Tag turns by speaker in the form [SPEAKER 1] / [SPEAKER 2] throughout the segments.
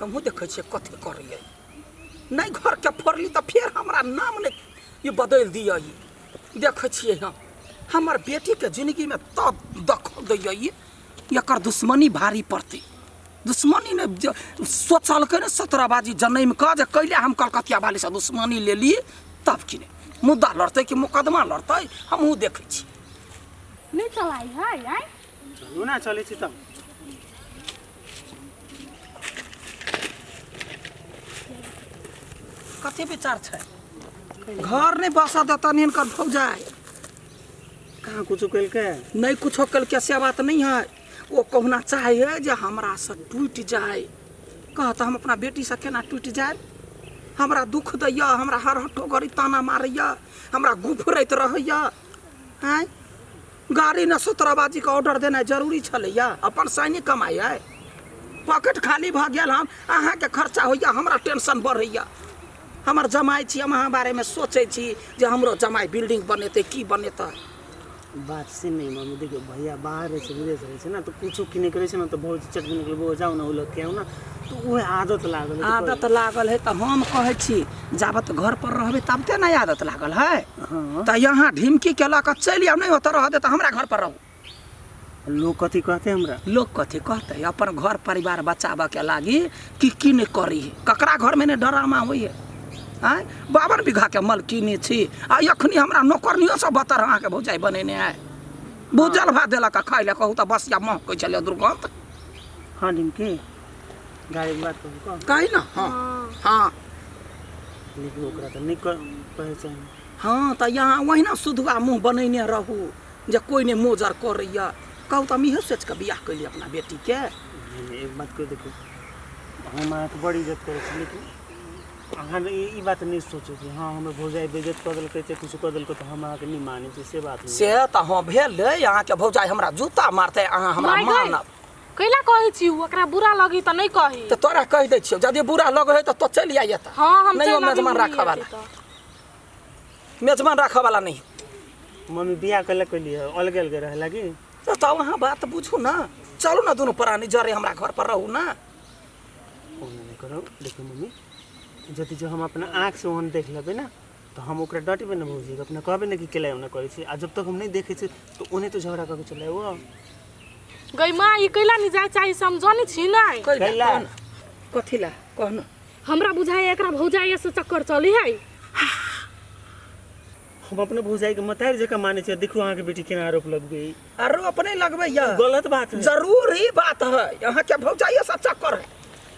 [SPEAKER 1] हमहूँ देखै छियै कथी करैए नहि घरके फोड़ली तऽ फेर हमरा नाम नहि ई बदलि दिअ ई देखै छियै हम हमर बेटीके जिनगीमे तऽ दखल दैए ई एकर दुश्मनी भारी पड़तै दुश्मनी नहि जे सोचलकै ने सतरहबाजी जनमि कऽ जे कैले हम कलकतिया वालीसँ दुश्मनी लेली तब कि नहि मुद्दा लड़तै कि मुकदमा लड़तै हमहूँ देखै छी
[SPEAKER 2] नहि चलाइ है आँय
[SPEAKER 3] चलू ने चलै छी तब
[SPEAKER 1] कथी विचार छै घर नहि बसऽ देतनि हिनकर भौजाइ
[SPEAKER 3] कहाँ कुछो केलकै
[SPEAKER 1] नहि कुछो केलकै से बात नहि है ओ कहुना चाहै है जे हमरासँ टूटि जाय कह तऽ हम अपना बेटीसँ केना टूटि जायब हमरा दुख दैए हमरा हर हट्ठो घड़ी ताना मारैए हमरा गुफरैत रहैए आँय गाड़ी ने सतरहबाजीके ऑर्डर देनाइ जरूरी छलैए अपन सैनिक कमाइ है पॉकेट खाली भऽ गेल हम अहाँके खर्चा होइए हमरा टेंशन बढ़ैए हमर जमाइ छी हम अहाँ बारेमे सोचै छी जे हमरो जमाइ बिल्डिंग बनेतै की बनेतै
[SPEAKER 3] बात से नहि मम्मी देखियौ भैया बाहर रहै छै विदेश रहै छै ने तऽ कुछो किनै के रहै छै ने तऽ भौजी चट दिना कहलक बौआ जाउ ने ओ लऽ के आउ ने तऽ उएह आदत लागल है तऽ
[SPEAKER 1] आदत लागल है तऽ हम कहै छी जाबत घर पर रहबै तबते ने आदत लागल है
[SPEAKER 3] हँ
[SPEAKER 1] तऽ यहाँ ढिमकी के लऽ कऽ चलि आउ नहि ओतऽ रहऽ दे तऽ हमरा घर पर रहू
[SPEAKER 3] लोग कथी कहते हमरा
[SPEAKER 1] लोग कथी कहतै अपन घर परिवार बचाबऽके लागी की की नहि करी है ककरा घरमे नहि डरामा होइ है आँय 52 बीघाके मलकिनी छी आ एखनी हमरा नौकरनियोसँ बतर अहाँके भौजाइ बनेने है भूजल भात देलक आ खाइ लए कहू तऽ बसिया महकै छलै दुर्गन्ध
[SPEAKER 3] हाँ ढिमकी गाड़ीके बात कहू कह
[SPEAKER 1] कही ने हँ हँ
[SPEAKER 3] लेकिन ओकरा तऽ नहि कहै चाही
[SPEAKER 1] हँ तऽ यहाँ ओहिना सुधुआ मुँह बनैने रहू जे कोइ नहि मोजर करैए कहू तऽ हम इहो सोचि कऽ बियाह केलियै अपना बेटीके
[SPEAKER 3] नहि नहि एक बात कहि देखियौ हम अहाँके बड़ इज्जत करै छी लेकिन अहाँ ई बात नहि सोचू कि हँ हमर भौजाइ बेइज्जत कऽ देलकै चाहे किछु कऽ देलकै तऽ हम अहाँके नहि मानै छी से बात नहि
[SPEAKER 1] से तऽ हँ भेलै अहाँके भौजाइ हमरा जूता मारतै अहाँ हमरा
[SPEAKER 2] माय गै।
[SPEAKER 1] मानब
[SPEAKER 2] कैला कहै छी उ ओकरा बुरा लगी तऽ नहि कही
[SPEAKER 1] तऽ तोरा कहि दै छियौ यदि बुरा लगै है तऽ तो चलि आइ एतऽ
[SPEAKER 2] हँ हम
[SPEAKER 1] नहि
[SPEAKER 2] चलि
[SPEAKER 1] ओ मेजबान
[SPEAKER 2] आबी
[SPEAKER 1] राखऽ वाला मेजबान राखऽ वाला नहि
[SPEAKER 3] मम्मी बियाह कैला कैली है अलगे अलगे रहे लागी
[SPEAKER 1] तऽ तब अहाँ बात बुझू ने चलू ने दुनू प्राणी जरे हमरा घर पर रहू ने
[SPEAKER 3] ओना नहि करू देखियौ मम्मी जदि जो हम अपना आँखिसँ ओहन देख लेबै ने तऽ हम ओकरा डँटबै ने भौजीके अपना कहबै ने कि केला ओना करै छी आ जब तक हम नहि देखै छी तऽ ओने तो झगड़ा कऽ के चले आबो
[SPEAKER 2] गई माँ ई कैला नहीं जाय चाही से हम जानै छी नहि
[SPEAKER 3] कैला?
[SPEAKER 1] कथी ला कह न
[SPEAKER 2] हमरा बुझाइ एकरा भौजाइ से चक्कर चली है
[SPEAKER 3] हम अपने भौजाई के मतारि जकाँ मानै छियै देखू अहाँके बेटी केना आरोप लगबै
[SPEAKER 1] आरोप नहि लगबैया
[SPEAKER 3] गलत बात है
[SPEAKER 1] जरूरी बात है अहाँके भौजाइए से चक्कर है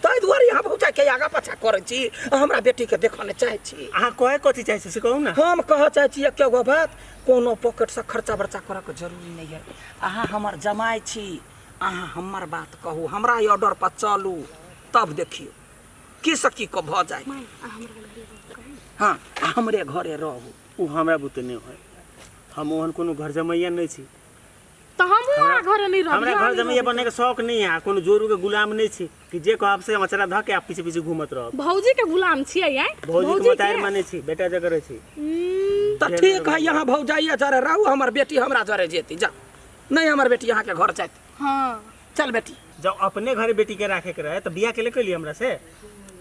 [SPEAKER 1] ताहि दुआरे यहाँ भौजाइके आगा पाछा करै छी हमरा बेटीके देखऽ नहि चाहै छी
[SPEAKER 3] अहाँ कहे कथी चाहै छी से कहू ने
[SPEAKER 1] हम कहऽ चाहै छी एके गो बात कोनो पॉकेटसँ खर्चा बर्चा करऽके जरूरी नहि है अहाँ हमर जमाइ छी अहाँ हमर बात कहू हमरा ऑर्डर पर चलू तब देखियौ की से की कऽ भऽ जाय हँ आ हमरे घरे रहू
[SPEAKER 3] ओ हमरा बुते नहि होय हम ओहन कोनो घर जमैया नहि छी
[SPEAKER 2] तऽ हमहूँ अहाँ घरे नहि रहब
[SPEAKER 3] हमरा घर जमैया बने के शौक नहीं है कोनो जोरू के गुलाम नहीं छी कि जे कहब से अचरा धऽ के आ पीछे पीछे घूमत रहब
[SPEAKER 2] भौजी के गुलाम छियै आँय
[SPEAKER 3] भौजी के मतारि मानै छी बेटा जकर रहै छी
[SPEAKER 1] तऽ ठीक है यहाँ भौजाइया जरे रहू हमर बेटी हमरा जरे जेती जा नहीं हमर बेटी अहाँके घर जायत
[SPEAKER 2] हाँ
[SPEAKER 1] चल बेटी
[SPEAKER 3] जब अपने घरे बेटी के राखे के रहे तो बियाह के ले कैली हमरा से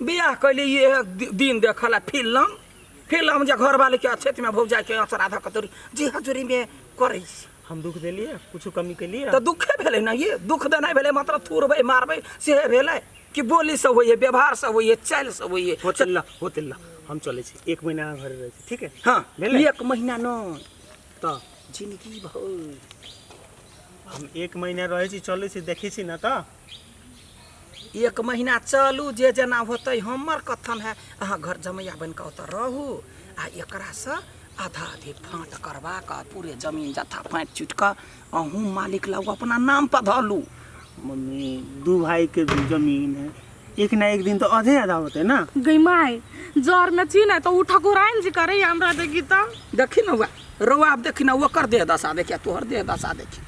[SPEAKER 1] बियाह कैली ये दिन देखल आ फिल्म फिल्म जे घरवाली के अछैत में भौजाई के अचरा धऽ के तोरी जी हजूरी में करै छी
[SPEAKER 3] हम दुख देलिए कुछ कमी केलिए
[SPEAKER 1] तऽ दुखे भेलै ने ये दुख देनाइ भेलै मतलब थुरबै मारबै से भेलै कि बोली से होइए व्यवहार से होइए चालि से होइए
[SPEAKER 3] होते ला होते ला हम चलै छी एक महीना अहाँ घरे रहै छी ठीक है
[SPEAKER 1] हाँ
[SPEAKER 3] भेलै
[SPEAKER 1] एक महीना नहि
[SPEAKER 3] तऽ
[SPEAKER 1] जिंदगी भर
[SPEAKER 3] हम एक महीना रहै छी चलै छी देखै छी ने तऽ
[SPEAKER 1] एक महीना चलू जे जेना होतै हमर कथन है अहाँ घर जमैया बनि कऽ ओतऽ रहू आ एकरासँ आधा आधी फाँट करबा कऽ पूरे जमीन जथा फाँटि चुटि कऽ अहूँ मालिक लग अपना नाम पर धऽ लू
[SPEAKER 3] मम्मी दू भाई के जमीन है एक ना एक दिन तो आधे आधा होते ना
[SPEAKER 2] गई माय जर में छी ने तऽ उ ठकुराइन जी करे हमरा देखी तऽ
[SPEAKER 1] देखी ने वएह रौआ आब देखी ने ओकर देह दशा देखिए तोहर देह दशा देखी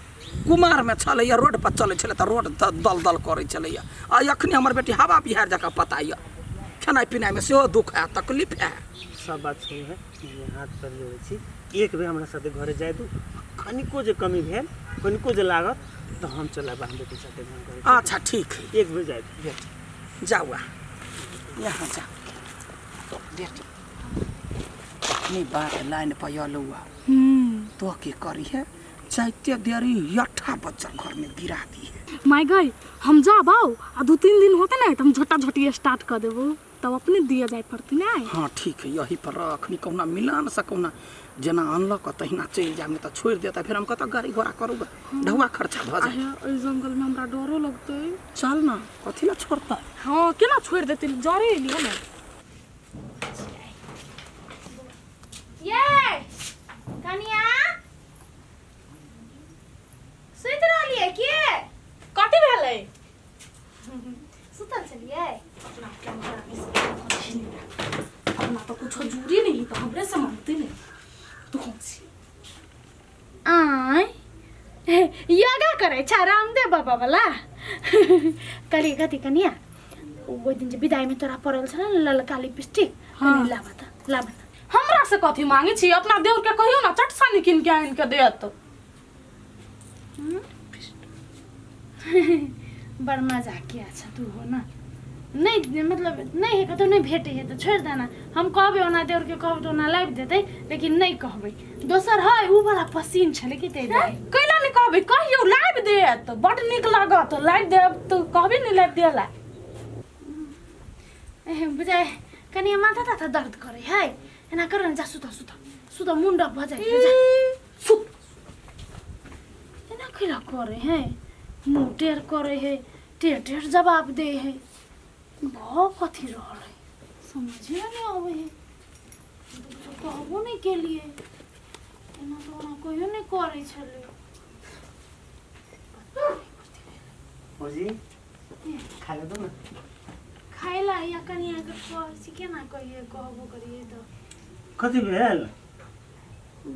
[SPEAKER 1] कुमारमे छलैए रोड पर चलै छलै तऽ रोड दल दल करै छलैए आ एखनी हमर बेटी हवा बिहार जकाँ पता यऽ खेनाइ पिनाइमे सेहो दुःख है तकलीफ है
[SPEAKER 3] सब बात सही है मम्मी हाथ पर जोड़ै छी एक बेर हमरा साथे घरे जाय दू कनिको जे कमी भेल कनिको जे लागत तऽ हम चलब हम बेटी साथे घर
[SPEAKER 1] अच्छा ठीक है
[SPEAKER 3] एक बेर जाय दू
[SPEAKER 1] बेटी जाउ अहाँ। यहाँ जा बेटी अपनी बात लाइन पर अलुआ तो की करी है जाइते देरी यठा बच्चा घर में गिरा दी है।
[SPEAKER 2] माय गई हम जाब आउ आ 2-3 दिन होते ना त हम झोटा झोटी स्टार्ट कर देबो तब अपने दिया जाए पड़ती ना।
[SPEAKER 1] हाँ ठीक है यही पर रखनी कहुना मिलान से कहुना जेना अनलक तहिना चलि जायब नहीं तऽ छोड़ि देता फिर हम कतऽ गाड़ी घोड़ा करूँगा ढौआ खर्चा भऽ जाए।
[SPEAKER 2] एहि जंगल में हमरा डरो लगतै।
[SPEAKER 1] चल ना कथी ला छोड़तै।
[SPEAKER 2] हाँ केना छोड़ि देतै जरे एलियै ने।
[SPEAKER 4] ये कनिया सुति रहलियै के
[SPEAKER 2] कथी भेलै?
[SPEAKER 4] सुतल छलियै?
[SPEAKER 2] अपना के महारानी से अपना तो कुछो जूरी नहीं तो हमरे से मानते नहीं तू कौन सी?
[SPEAKER 4] आय योगा करै छ रामदेव बाबा वाला कहलियै कथी कनिया ओहि दिन जे विदाई में तोरा पड़ल छल ने ललका लिपस्टिक।
[SPEAKER 2] हाँ।
[SPEAKER 4] कनि लाबऽ तऽ लाबऽ तऽ।
[SPEAKER 2] हमरा से कथी मांगे छी अपना देवर के कहियो ना चट सानी किन के आनि के देत।
[SPEAKER 4] बड़ मजाकिया छ तू हो ना। नहीं मतलब नहीं है कतौ नहीं भेटे है तो छोड़ देना। हम कहबै ओना देवर के कहबै तो ओना लाबि देतै लेकिन नहीं कहबै। दोसर है उ वाला पसीन छलै कि तै दुआरे।
[SPEAKER 2] कैला नहीं कहबै कहियो लाबि देत बड नीक लागत लाबि देब तऽ कहबै नहीं लाबि देला।
[SPEAKER 4] बुझाय कनि माथा ताथा दर्द करे है एना कर न जा सुत सुत सुत मुंड भऽ जाइ जा
[SPEAKER 2] सुत
[SPEAKER 4] एना कैला करे है मुँह टेढ़ करे है टेढ़ टेढ़ जवाब दे है भऽ कथी रहल है समझे नहीं आबै है। कुछो कहबो नहीं केलिए एना तऽ ओना कहियो नहीं करै छलै।
[SPEAKER 3] भौजी खा ले दो ना।
[SPEAKER 4] खाय ला या कनिया के कहै छी केना कहिए कहबो करिए तऽ।
[SPEAKER 3] कथी भेल?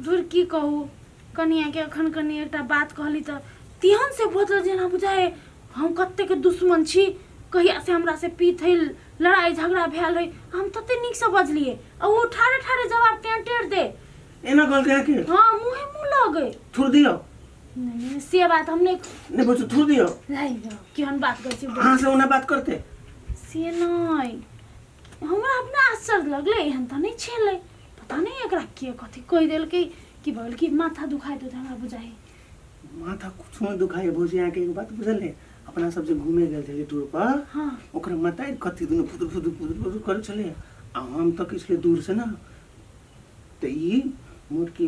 [SPEAKER 4] दूर की कहू कनिया के अखन कनि एकटा बात कहली तऽ तिहन से बदल जेना बुझाए हम कतेक दुश्मन छी कहिया से हमरा से पीत है लड़ाई झगड़ा भेल है हम तते नीक से बजलिए आ ओ ठाड़े ठाड़े जवाब टेढ़ टेढ़ दे।
[SPEAKER 3] एना कहलकै अहाँके?
[SPEAKER 4] हाँ मुँहे मुँह लगे।
[SPEAKER 3] थुर दियौ।
[SPEAKER 4] नहीं से बात हम नहीं
[SPEAKER 3] नहीं बच्चू थुर दियौ।
[SPEAKER 4] नहीं केहन बात करै छी
[SPEAKER 3] अहाँ से ओना बात करते?
[SPEAKER 4] से नहीं हमरा अपना आश्चर्य लगलै एहन तऽ नहीं छलै पता नहीं एकरा के कथी कहि देलकै कि भऽ गेल कि माथा दुखाइ देत हमरा बुझाइ।
[SPEAKER 3] माथा कुछ नहीं दुखाइ भौजी अहाँके एगो बात बुझल है अपना सब जे घूमे गेल छलियै टूर पर।
[SPEAKER 4] हाँ।
[SPEAKER 3] ओकरा मताइ कथी दुनू फुदुर फुदुर फुदुर फुदुर करै छलै आ हम तऽ किछले दूर से ना तऽ ई मोटकी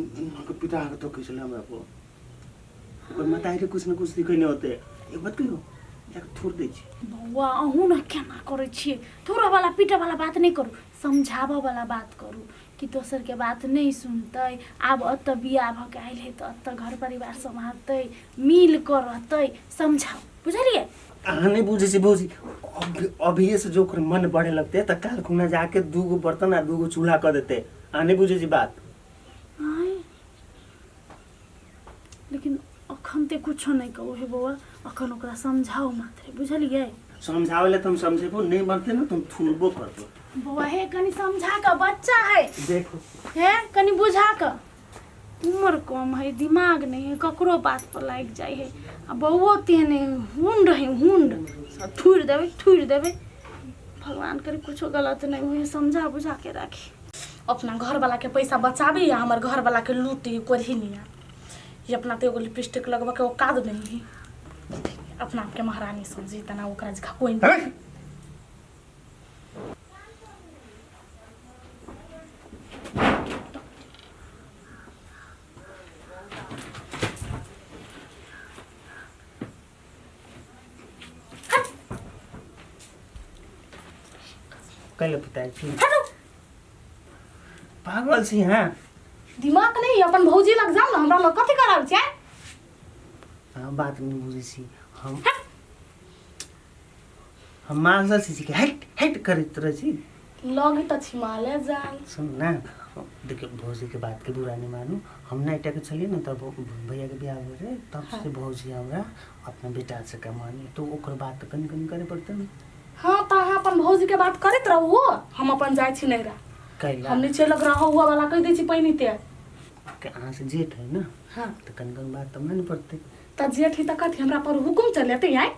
[SPEAKER 3] के पिता के तकै छलै हमरा पर। ओकर मताइ के कुछ न कुछ सिखेने होतै। एक बात कहियौ जाके थोड़ दै छी।
[SPEAKER 4] बौआ अहूँ ने केना करै छियै थोड़ा वाला पीटऽ वाला बात नहि करू समझाबऽ वाला बात करू कि दोसर के बात नहीं सुनतै आब ओतऽ बियाह भऽ के आयल है तऽ ओतऽ घर परिवार सम्हारतै मिल कऽ रहतै समझाउ बुझलियै।
[SPEAKER 3] अहाँ नहीं बुझै छी भौजी अभिये से जो ओकर मन बढ़े लगतै तऽ काल खुना जाके 2 गो बर्तन आ 2 गो चूल्हा कऽ देतै। अहाँ नहीं बुझै छी बात।
[SPEAKER 4] आँय लेकिन अखन ते कुछो नहीं कहू हे बौआ अखन ओकरा समझाउ मात्र बुझलियै।
[SPEAKER 3] समझावे ला तुम समझेबो नहीं मानते ना तुम थुरबो करबो।
[SPEAKER 4] बौआ हे कनि समझा कऽ बच्चा है
[SPEAKER 3] देखो
[SPEAKER 4] हे कनि बुझा कऽ उम्र कम है दिमाग नहीं है ककरो बात पर लागि जाइ है आ बौओ तेहने हुंड है हुंड सब थुरि देबै थुरि देबै भगवान करे कुछो गलत नहीं हुए समझा बुझा के राखी।
[SPEAKER 2] अपना घर वाला के पैसा बचाबी या हमर घर वाला के लूटी कोरही निया ये अपना तो एगो लिपस्टिक लगवा के औकात नहीं है अपना आपके महारानी समझी तना ओकरा जका कोई नहीं।
[SPEAKER 3] कैले पुताइ छी पागल छी। हाँ
[SPEAKER 2] दिमाग नहीं अपन भौजी लग जाओ ना हमरा लग कथी कराबै छै।
[SPEAKER 3] हाँ बात नहीं बुझै छी हम मांसल छी कि हट हट करैत रहै छी
[SPEAKER 2] लग तऽ छिमाले जान।
[SPEAKER 3] सुन ना देखियौ भौजी के बात के बुरा नहीं मानू हम ना के छलियै ने तब भैया के बियाह भेल रहे तब से भौजी हमरा अपना बेटा से कमानी तो ओकर बात तऽ कनि कनि करे पड़तै ने।
[SPEAKER 2] हाँ तऽ अहाँ अपन भौजी के बात करैत रहू हम अपन जाइ छी नैहरा।
[SPEAKER 3] कैला
[SPEAKER 2] हम नीचे लग रहा हुआ वाला कहि दै छी पहिने ते
[SPEAKER 3] के अहाँ से जेठ है ना।
[SPEAKER 2] हाँ
[SPEAKER 3] तऽ कनि कनि बात तऽ माने पड़तै।
[SPEAKER 2] तऽ जेठ ही तऽ कथी हमरा पर हुकुम चलेतै आइ?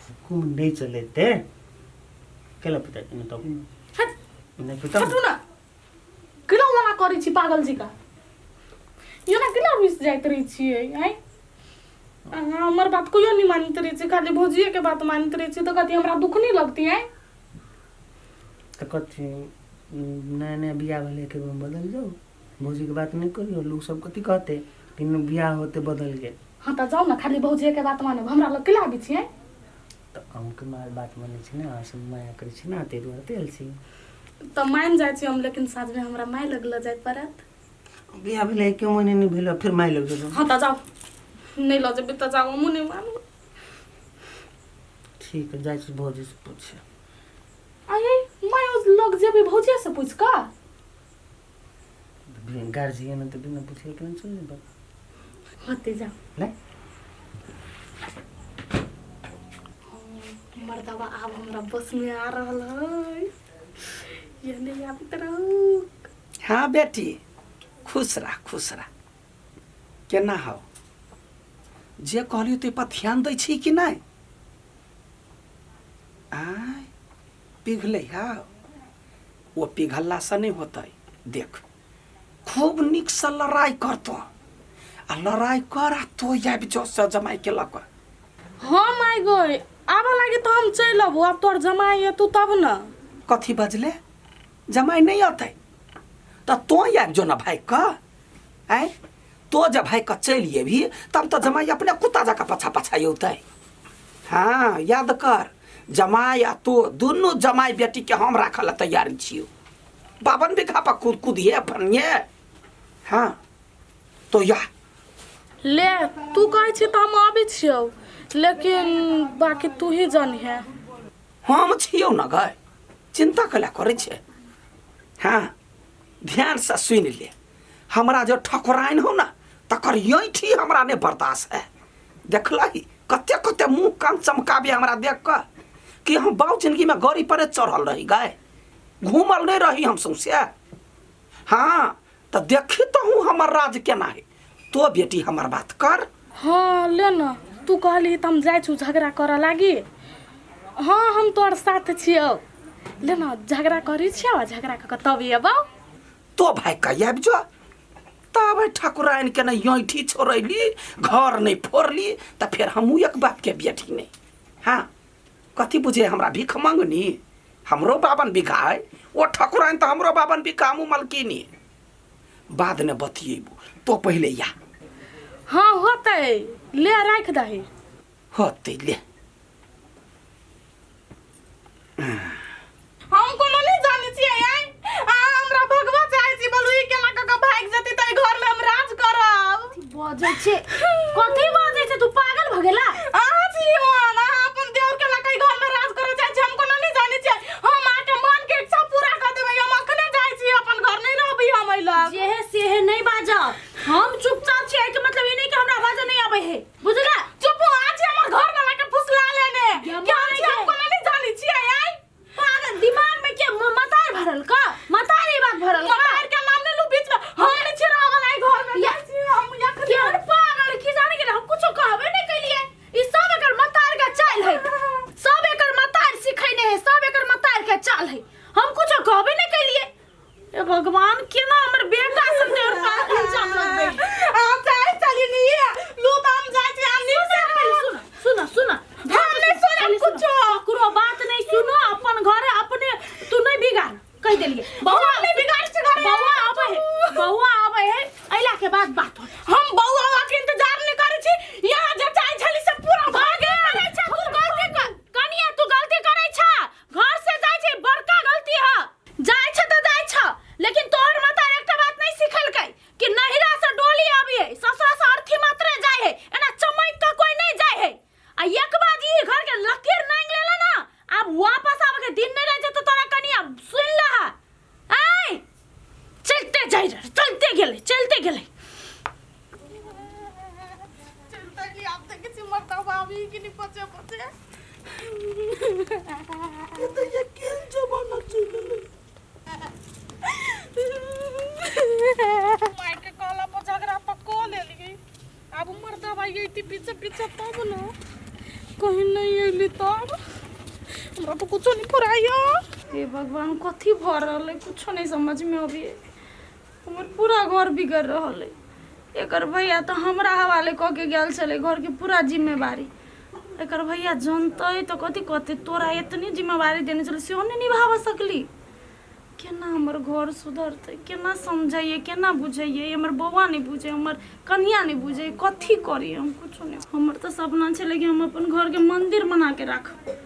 [SPEAKER 3] हुकुम नहीं चलेतै कैला पता नहि तब नहि तब
[SPEAKER 2] हटू ना किला मना करै छी पागल जी का यो ना किला रुसि जाइत रहै छियै आँय अहाँ हमर बात कहियो नहि मानैत रहै छी खाली भौजिएके बात मानैत रहै छी तऽ कथी हमरा दुःख नहि लगती आँय
[SPEAKER 3] तऽ कथी नया नया बियाह भेलै एके बेरमे बदलि जाउ भौजीके बात नहि करियौ लोक सब कथी कहतै कि बियाह होते बदलि गेल
[SPEAKER 2] हँ तऽ जाउ ने खाली भौजिएके बात मानब हमरा लग किला आबै छियै
[SPEAKER 3] तऽ अहूँके माय बात मानै छी ने अहाँ सब माया करै छी ने ताहि दुआरे तऽ आयल छी
[SPEAKER 2] तऽ मानि जाइ छी हम लेकिन साँझमे हमरा माय लग लऽ जाय पड़त
[SPEAKER 3] बियाह भेलै एके महीने नहि भेल फेर माय लग जेबै
[SPEAKER 2] हँ तऽ जाउ नहि लऽ जेबै तऽ जाउ हमहूँ नहि मानब
[SPEAKER 3] ठीक है जाइ छी भौजीसँ पूछे
[SPEAKER 2] आये माय लग जेबै भौजिएसँ पूछि कऽ
[SPEAKER 3] गार्जियन तऽ बिना पूछले केना चलि जेबै
[SPEAKER 2] होते जाउ
[SPEAKER 3] नहि
[SPEAKER 2] मर्दवा आब हमरा बस में आ रहल है ये नहीं आबैत रहू
[SPEAKER 1] हाँ बेटी खुश रह खुश रह केना हौ जे कहलियौ ताहि पर ध्यान दै छी कि नहि आय पिघलै हौ ओ पिघललासँ नहि होतै देख खूब नीकसँ लड़ाइ करतौ आ लड़ाइ कर आ तो आबि जो से जमाइके लऽ कऽ
[SPEAKER 2] हाँ माय गई आबऽ लागी तऽ हम चलि अबू आब तोहर जमाइ एतौ तब ने
[SPEAKER 1] कथी बजले जमाइ नहि अतै तऽ तो आबि जो ने भागि कऽ आँय तो जब भागि कऽ चलि अयबही तब तऽ जमाइ अपने कुत्ता जकाँ पाछा पाछा औतै हाँ याद कर जमाइ आ तो दुनू जमाइ बेटीके हम राखऽ लए तैयार छियौ 52 बीघा पर कूद कूदिए फनिए हाँ तो या
[SPEAKER 2] ले तू कहै छी तऽ हम आबै छियौ लेकिन बाकी तू ही जानिहे
[SPEAKER 1] हम छियौ न गए चिंता कैला करै छै हाँ ध्यानसँ सुनि ले हमरा जे ठकुराइन हो न तकर यैठी हमरा नहि बर्दाश्त है देखलही कते कते मुँह कान चमकाबे हमरा देख कऽ कि हम बाउ जिंदगीमे गड़ी पर चढ़ल रही गाय घूमल नहि रही हम सौंसे हाँ तऽ देखी तो हूँ हमर राज केना है तो बेटी हमर बात कर
[SPEAKER 2] हाँ ले न तू कहली तऽ हम जाइ छौ झगड़ा करऽ लागी हाँ हम तोहर साथ छियौ ले न झगड़ा करै छियौ आ झगड़ा कऽ कऽ तब अयबौ
[SPEAKER 1] तो भाई कहि आबि जो तब ठाकुराइन के नहि ऐठी छोड़ैली घर नहि फोड़ली तऽ फेर हमहूँ एक बापके बेटी नहि हाँ कथी बुझे हमरा भीख मंगनी हमरो 52 बीघा है ओ ठकुराइन तऽ हमरो 52 बीघा हमहूँ मलकिनी बाद ने बतियेबू तो पहिले या
[SPEAKER 2] हाँ होतै ले राखि दही
[SPEAKER 1] होतै ले
[SPEAKER 2] हम कोनो नहीं जानै छियै आइ अहाँ हमरा भगवा चाहै छी बोलू ई केना कऽ कऽ भागि जेतै तऽ एहि घरमे हम राज करब
[SPEAKER 4] बजै छै कथी बजै छै तू पागल भऽ गेला
[SPEAKER 2] अहाँ छी ओहन अहाँ अपन देवर के लऽ कऽ एहि घरमे राज करऽ चाहै छी हम कोनो नहीं जानै छियै हम अहाँके मन के इच्छा पूरा कऽ देबै हम अखने जाइ छी अपन घर नहीं रहबै हम एहि लग
[SPEAKER 4] जेहे सेहे नहीं बाजब हम चुपचाप छियै एहिके मतलब ई नहीं कि हमरा बाजऽ नहीं आबै है बुझला
[SPEAKER 2] चुप हो आज हमर घर वाला के फुसला लेने
[SPEAKER 4] या
[SPEAKER 2] के हम
[SPEAKER 4] मारे
[SPEAKER 2] छी हम
[SPEAKER 4] के।
[SPEAKER 2] कोनो नहीं जानै छियै आइ
[SPEAKER 4] पागल दिमाग में के मतार भरल का मतार ई बात भरल का
[SPEAKER 2] मतार के नाम ले लू बीच में हम नहीं छी रहल आई घर में
[SPEAKER 4] या-
[SPEAKER 2] जाइ छी हम यखने
[SPEAKER 4] केहन पागल की जाने गेलै हम कुछो कहबे नहीं केलिए ई सब एकर मतार के चाल है सब एकर मतार सिखैने है सब एकर मतार के चाल है हम कुछो कहबे नहीं केलिए ए भगवान केना हमर बेटा सन देर पागल इल्जाम लगबै
[SPEAKER 2] हम चाहे चली नहीं लू तो हम जाइ छी हम नहीं
[SPEAKER 4] सुन सुन सुन
[SPEAKER 2] हम नहीं सुनब कुछो।
[SPEAKER 4] ककरो बात नहीं सुनो अपन घर अपने तू नहीं बिगाड़ कह देलिए
[SPEAKER 2] बौआ नहीं बिगाड़ छै घरे।
[SPEAKER 4] बौआ आबै है बौआ आबै है अइला के बाद बात होत
[SPEAKER 2] हम बौआ के इंतजार नहीं करै छी यहाँ जे चाहे छली से पूरा भागे
[SPEAKER 4] करै छा तू गलती कर कनिया तू गलती करै छा घर से जाइ छै बड़का गलती ह जाइ छ तऽ जाइ छ लेकिन तोहर माता एकटा बात नहीं सिखेलकै कि नहिरा से डोली आबी है ससुरा से अर्थी मात्रे जाय है एना चमक के कोई नहीं जाय है आ एक बार ई घर के लकीर नांग लेला ना आब वापस आबे के दिन नहीं रह जेतो तोरा कनिया सुन लहा आय चलते जाय रे चलते गेलै चलते गेलै
[SPEAKER 2] चलते कि आप देखे छी मरता भाभी कि नहीं पचे पचे
[SPEAKER 1] ये तऽ ये केहन जमाना चलि गेलै
[SPEAKER 2] माय के कहला पर झगड़ा पर कऽ लेलियै आब मर्दा भाई अयती पीछे पीछे तब न कहीं नहीं अयली तब हमरा तो कुछो नहीं फुराइया
[SPEAKER 4] हे भगवान, कथी भऽ रहल है? कुछो नहीं समझ में अभी। हमर पूरा घर बिगड़ रहल है। एकर भैया तऽ हमरा हवाले कऽ के गेल छलै घरके पूरा जिम्मेवारी। एकर भैया जनतै तऽ कथी कहतै? तोरा एतनी जिम्मेवारी देने छलै, सेहो नहि निभाबऽ सकली। केना हमर घर सुधरतै? केना समझैयै, केना बुझैयै? हमर बौआ नहि बुझै, हमर कनिया नहि बुझै। कथी करी हम? कुछो नहि। हमर तऽ सपना छलै कि हम अपन घरके मन्दिर बनाके राखब।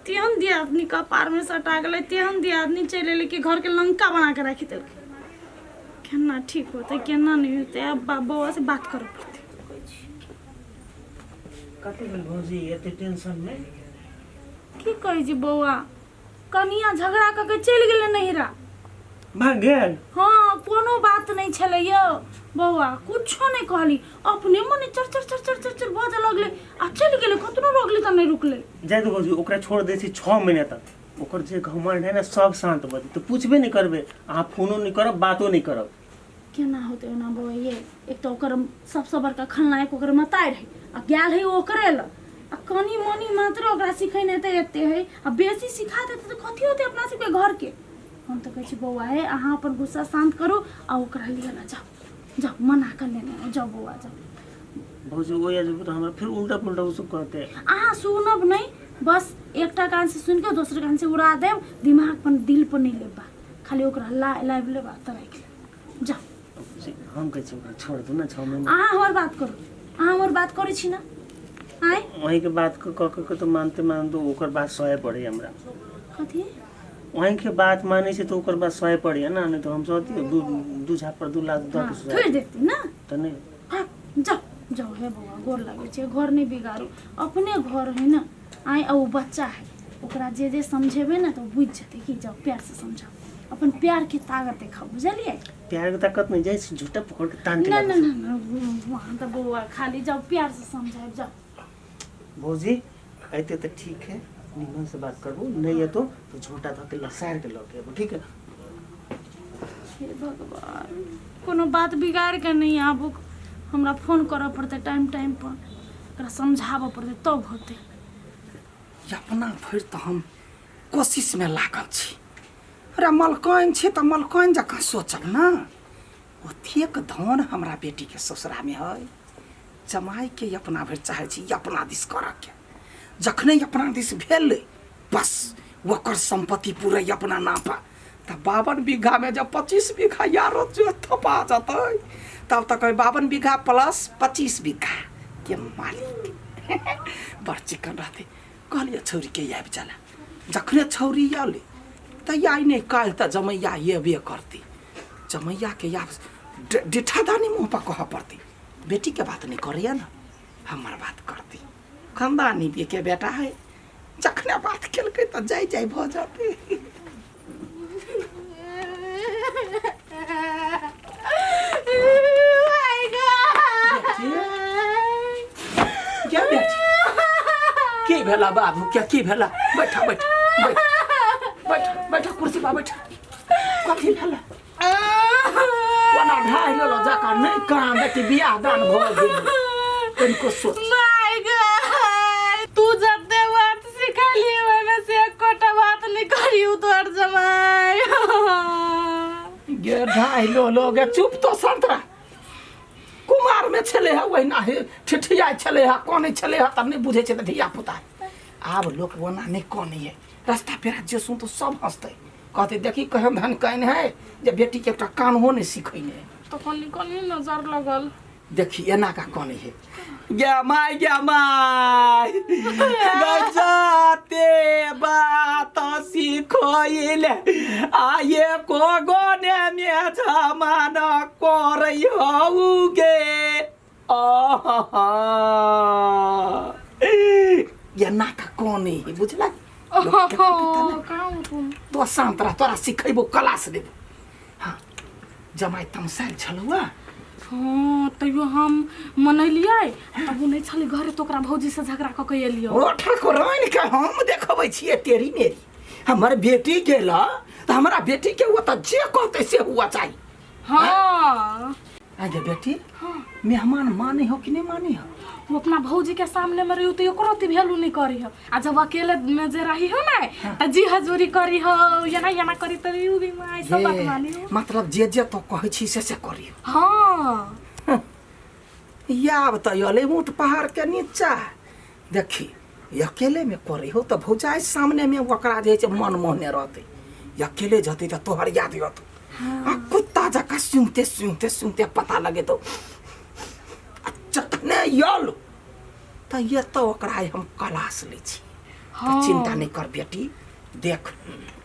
[SPEAKER 4] तेहन दियादनी कपारमे सटा गेलै, तेहन दियादनी चलि एलै कि घरके लंका बनाके राखि देलकै। केना ठीक होतै, केना नहि होतै? आब बौआ से बात करऽ पड़तै।
[SPEAKER 3] कथी भेल भौजी एते टेंशन में?
[SPEAKER 4] की कहै छी बौआ, कनिया झगड़ा कऽ के चलि गेलै नैहरा।
[SPEAKER 3] भाग गेल?
[SPEAKER 4] हँ, कोनो बात नहि छलै यौ बौआ, कुछो नहि कहली, अपने मने चर चर चर चर चर चर बाजऽ लगलै आ चलि गेलै। कतनो रोकली तऽ नहि रुकलै।
[SPEAKER 3] जाय दो भौजी, ओकरा छोड़ दै छी 6 महीना तक। ओकर जे घमंड है ने, सब शांत भऽ जेतै। पूछबे नहि करबै अहाँ, फोनो नहि करब, बातो नहि करब।
[SPEAKER 4] केना होतै ओना बौआ ये? एक तऽ ओकर सबसँ बड़का खलनायक ओकर मताइ रहै आ गेल है ओकरे लग। आ कनि मनि मात्र ओकरा सिखेने तऽ एते है, आ बेसी सिखा देतै तऽ कथी होतै अपना सबके घरके? हम तऽ कहै छी बौआ हे, अहाँ अपन गुस्सा शान्त करू आ ओकरा लिअ ने, जाउ जाउ, मना कऽ लेने आउ। जाउ बौआ, जाउ।
[SPEAKER 3] भौजी, ओ जेबै तऽ हमरा फेर उल्टा पुल्टा ओ सब कहतै।
[SPEAKER 4] अहाँ सुनब नहि, बस एकटा कानसँ सुनि कऽ दोसर कानसँ उड़ा देब। दिमाग पर दिल पर नहि लेब बात, खाली ओकरा ला लाबि लेब आ तऽ राखि लेब। जाउ।
[SPEAKER 3] भौजी, हम कहै छी ओकरा छोड़ दू ने 6 महीना।
[SPEAKER 4] अहाँ हमर बात करू, अहाँ हमर बात करै छी ने आँय?
[SPEAKER 3] वहीँके बात कऽ कऽ के तऽ मानते मानते ओकर बात सहे पड़ै हमरा।
[SPEAKER 4] कथी?
[SPEAKER 3] वहीँके बात मानै छै तऽ ओकर बात सहे पड़ैए ने, नहि तऽ हम सहतियै? दू दू झापर दू लाख दऽ के सुझा
[SPEAKER 4] थोड़ि देती ने।
[SPEAKER 3] तऽ नहि।
[SPEAKER 4] हाँ, जाओ जाओ। हे बौआ, गोर लागै छै, घर नहि बिगाड़ू, अपने घर है ने आइ। आ ओ बच्चा है, ओकरा जे जे समझेबै ने तऽ ओ बुझि जेतै कि। जाओ, प्यारसँ समझाउ, अपन प्यारके ताकत देखाउ, बुझलियै?
[SPEAKER 3] प्यार के ताकत नहीं, जाइ छी झूठा पकड़ के तान के
[SPEAKER 4] ना
[SPEAKER 3] लाबै
[SPEAKER 4] ना
[SPEAKER 3] छी।
[SPEAKER 4] ना ना, वहाँ तऽ बौआ खाली जाओ, प्यारसँ समझायब, जाओ।
[SPEAKER 3] भौजी, अयते तऽ ठीक है, निमन से बात करबो। नहीं एतो तो झोटा धऽ के लसार के लऽ के एबो, ठीक है?
[SPEAKER 4] हे भगवान, कोनो बात बिगाड़ि कऽ नहि आबू। हमरा फोन करऽ पड़तै टाइम टाइम पर, ओकरा समझाबऽ पड़तै, तब होतै।
[SPEAKER 1] अपना भरि तऽ हम कोशिशमे लागल छी। अरे, मलकाइन छी तऽ मलकाइन जकाँ सोचब ने। ओतेक धन हमरा बेटीके ससुरामे है, जमाइके अपना भरि चाहै छी अपना दिस करऽके। जखने अपना दिस भेलै, बस ओकर सम्पत्ति पूरे अपना नाम पर। तऽ 52 बीघामे जब 25 बीघा यारो जो थपा जेतै, तब तऽ कहै 52 बीघा प्लस 25 बीघा के मालिक बड़ चिकन रहतै। कहलियै छौरीके आबि चला। जखने छौरी आयलै तऽ आइ नहि काल्हि तऽ जमैया एबे करतै। जमैयाके आब डिठादानी मुँह पर कहऽ पड़तै, बेटीके बात नहि करैया ने, हमर बात करतै। खानदानी के बेटा है। जखने बात केलकै तऽ जाय जाय भऽ जेतै। बेटी, क्या बेटी, की भेला बाबू? क्या की भेला? बैठा बैठ बैठ बैठ बैठ, कुर्सी पर बैठ। कथी भेला? कोना ढाइ लेलो जका? नहि काम बेटी, बियाह दान भऽ गेल, तनिको सोच।
[SPEAKER 2] My God, तू जते बात सिखली ओहिमे से एकोटा बात नहीं करियौ तोहर जमाई।
[SPEAKER 1] गे ढाइ लो लो गे, चुप तो, शांत रह। कुमार में छले है, ओहिना हे ठिठियाइ छले है, कनै छले है, तब नहि बुझै छै तऽ धिया पुता। आब लोक ओना नहि कनै है। रास्ता पेरा जे सुन तऽ सब हँसतै, कहतै देखी केहन धन कान है जे बेटीके एकटा कानहो नहि सिखैने है।
[SPEAKER 2] तऽ कनि कनि नजर लगल।
[SPEAKER 1] देखी एना का कनै है। गे माय, गे माय, गजते बात सिखैले आये को गोने में जमान करै हौ गे। आहा, एना का कनै है, बुझला? लोक देखतै तऽ ने।
[SPEAKER 2] कहाँ तुम
[SPEAKER 1] तो शांत रह, तोरा सिखेबो, क्लास लेबो। हाँ, जमाइ तमसायल छलौ।
[SPEAKER 2] हँ, तैयो हम मनैलियै, तब ओ नहि छलै घरे तऽ ओकरा भौजीसँ झगड़ा कऽ के एलियै।
[SPEAKER 1] ओ ठाकुराइन के हम देखबै छियै तेरी मेरी। हमर बेटी गेल तऽ हमरा बेटी के ओतऽ जे कहतै से हुआ चाही। आगे बेटी। मेहमान माने हो कि नहीं माने हो?
[SPEAKER 2] वो अपना भौजी के सामने में रही तो एकरो अति वैल्यू नहीं करी हो, आ जब अकेले में जे रही हो ना त जी हजूरी करी हो, एना एना करी त you गई माय, सब बात
[SPEAKER 1] ये,
[SPEAKER 2] मानी हो।
[SPEAKER 1] मतलब जे जे तो कहै छी से से करी हो।
[SPEAKER 2] हाँ।
[SPEAKER 1] याब त अयलै ऊँट पहाड़ के नीचा। देखी अकेले में करे हो त भौजाई सामने में ओकरा जे छै मन मोहने रहतै, अकेले जतै त तोहर याद अतौ। आ कुत्ता जकाँ सुनते सुनते सुनते पता लगेतौ। आ जखने यल त एतऽ ओकरा हम क्लास लै छी।
[SPEAKER 2] हाँ।
[SPEAKER 1] चिंता नहीं कर बेटी, देख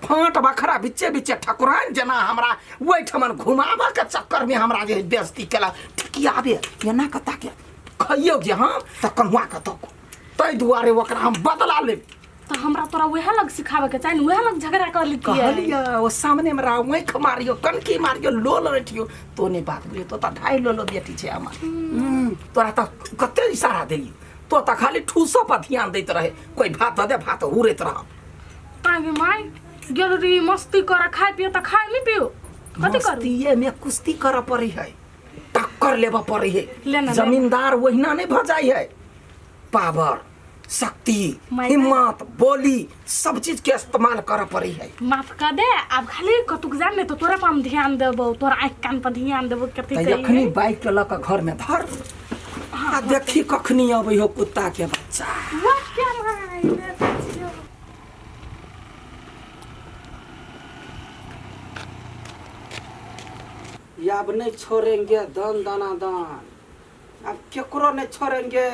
[SPEAKER 1] फाँट बखरा बिच्चे बिच्चे ठकुराइन जेना हमरा ओहिठमन घुमाबऽ के चक्कर में हमरा जे बेइज्जती केलक, ठिकियाबे एना कऽ ताके खइयौ जे हम तऽ कन्हुआ कऽ तकू, ताहि दुआरे ओकरा हम बदला लेब।
[SPEAKER 2] तो हमरा तोरा वएह लग सिखावे के चाही, वएह लग झगड़ा कर लितियै।
[SPEAKER 1] कहलियै ओ सामने में रह, आँखि मारियो, कनकी मारियो, लोल रटियो, तो नहीं बात बुझियो, तो तऽ ढाई लोलो बेटी छै हमर। तोरा तऽ कते इशारा देलियै, तो तऽ खाली ठूसो पर ध्यान दैत रहे, कोई भात दऽ दे भात हुरैत रह।
[SPEAKER 2] आगे माय गेल रही मस्ती कर, खाय पियो तऽ खाय नहीं पियो, कथी करू?
[SPEAKER 1] मस्तीये में कुश्ती करऽ पड़ै है, टक्कर लेबऽ पड़ै है।
[SPEAKER 2] लेना, लेना।
[SPEAKER 1] जमींदार ओहिना नहीं भऽ जाइ है, पावर, शक्ति,
[SPEAKER 2] माय
[SPEAKER 1] हिम्मत, बोली सब चीज के इस्तेमाल करऽ पड़ै है।
[SPEAKER 2] माफ कर दे, आब खाली कतुक जान नहीं तो तोरा पर हम ध्यान देबो, तोरा आँख कान पर ध्यान देबो, कथी
[SPEAKER 1] तऽ
[SPEAKER 2] कही
[SPEAKER 1] अखनी बाइक के लऽ कऽ घर में धर आ देखी कखनी अबै हो कुत्ता के बच्चा।
[SPEAKER 2] वाह क्या माय देखै छियौ।
[SPEAKER 1] अब नहीं छोड़ेंगे दन दना दन, अब केकरो नहीं छोड़ेंगे।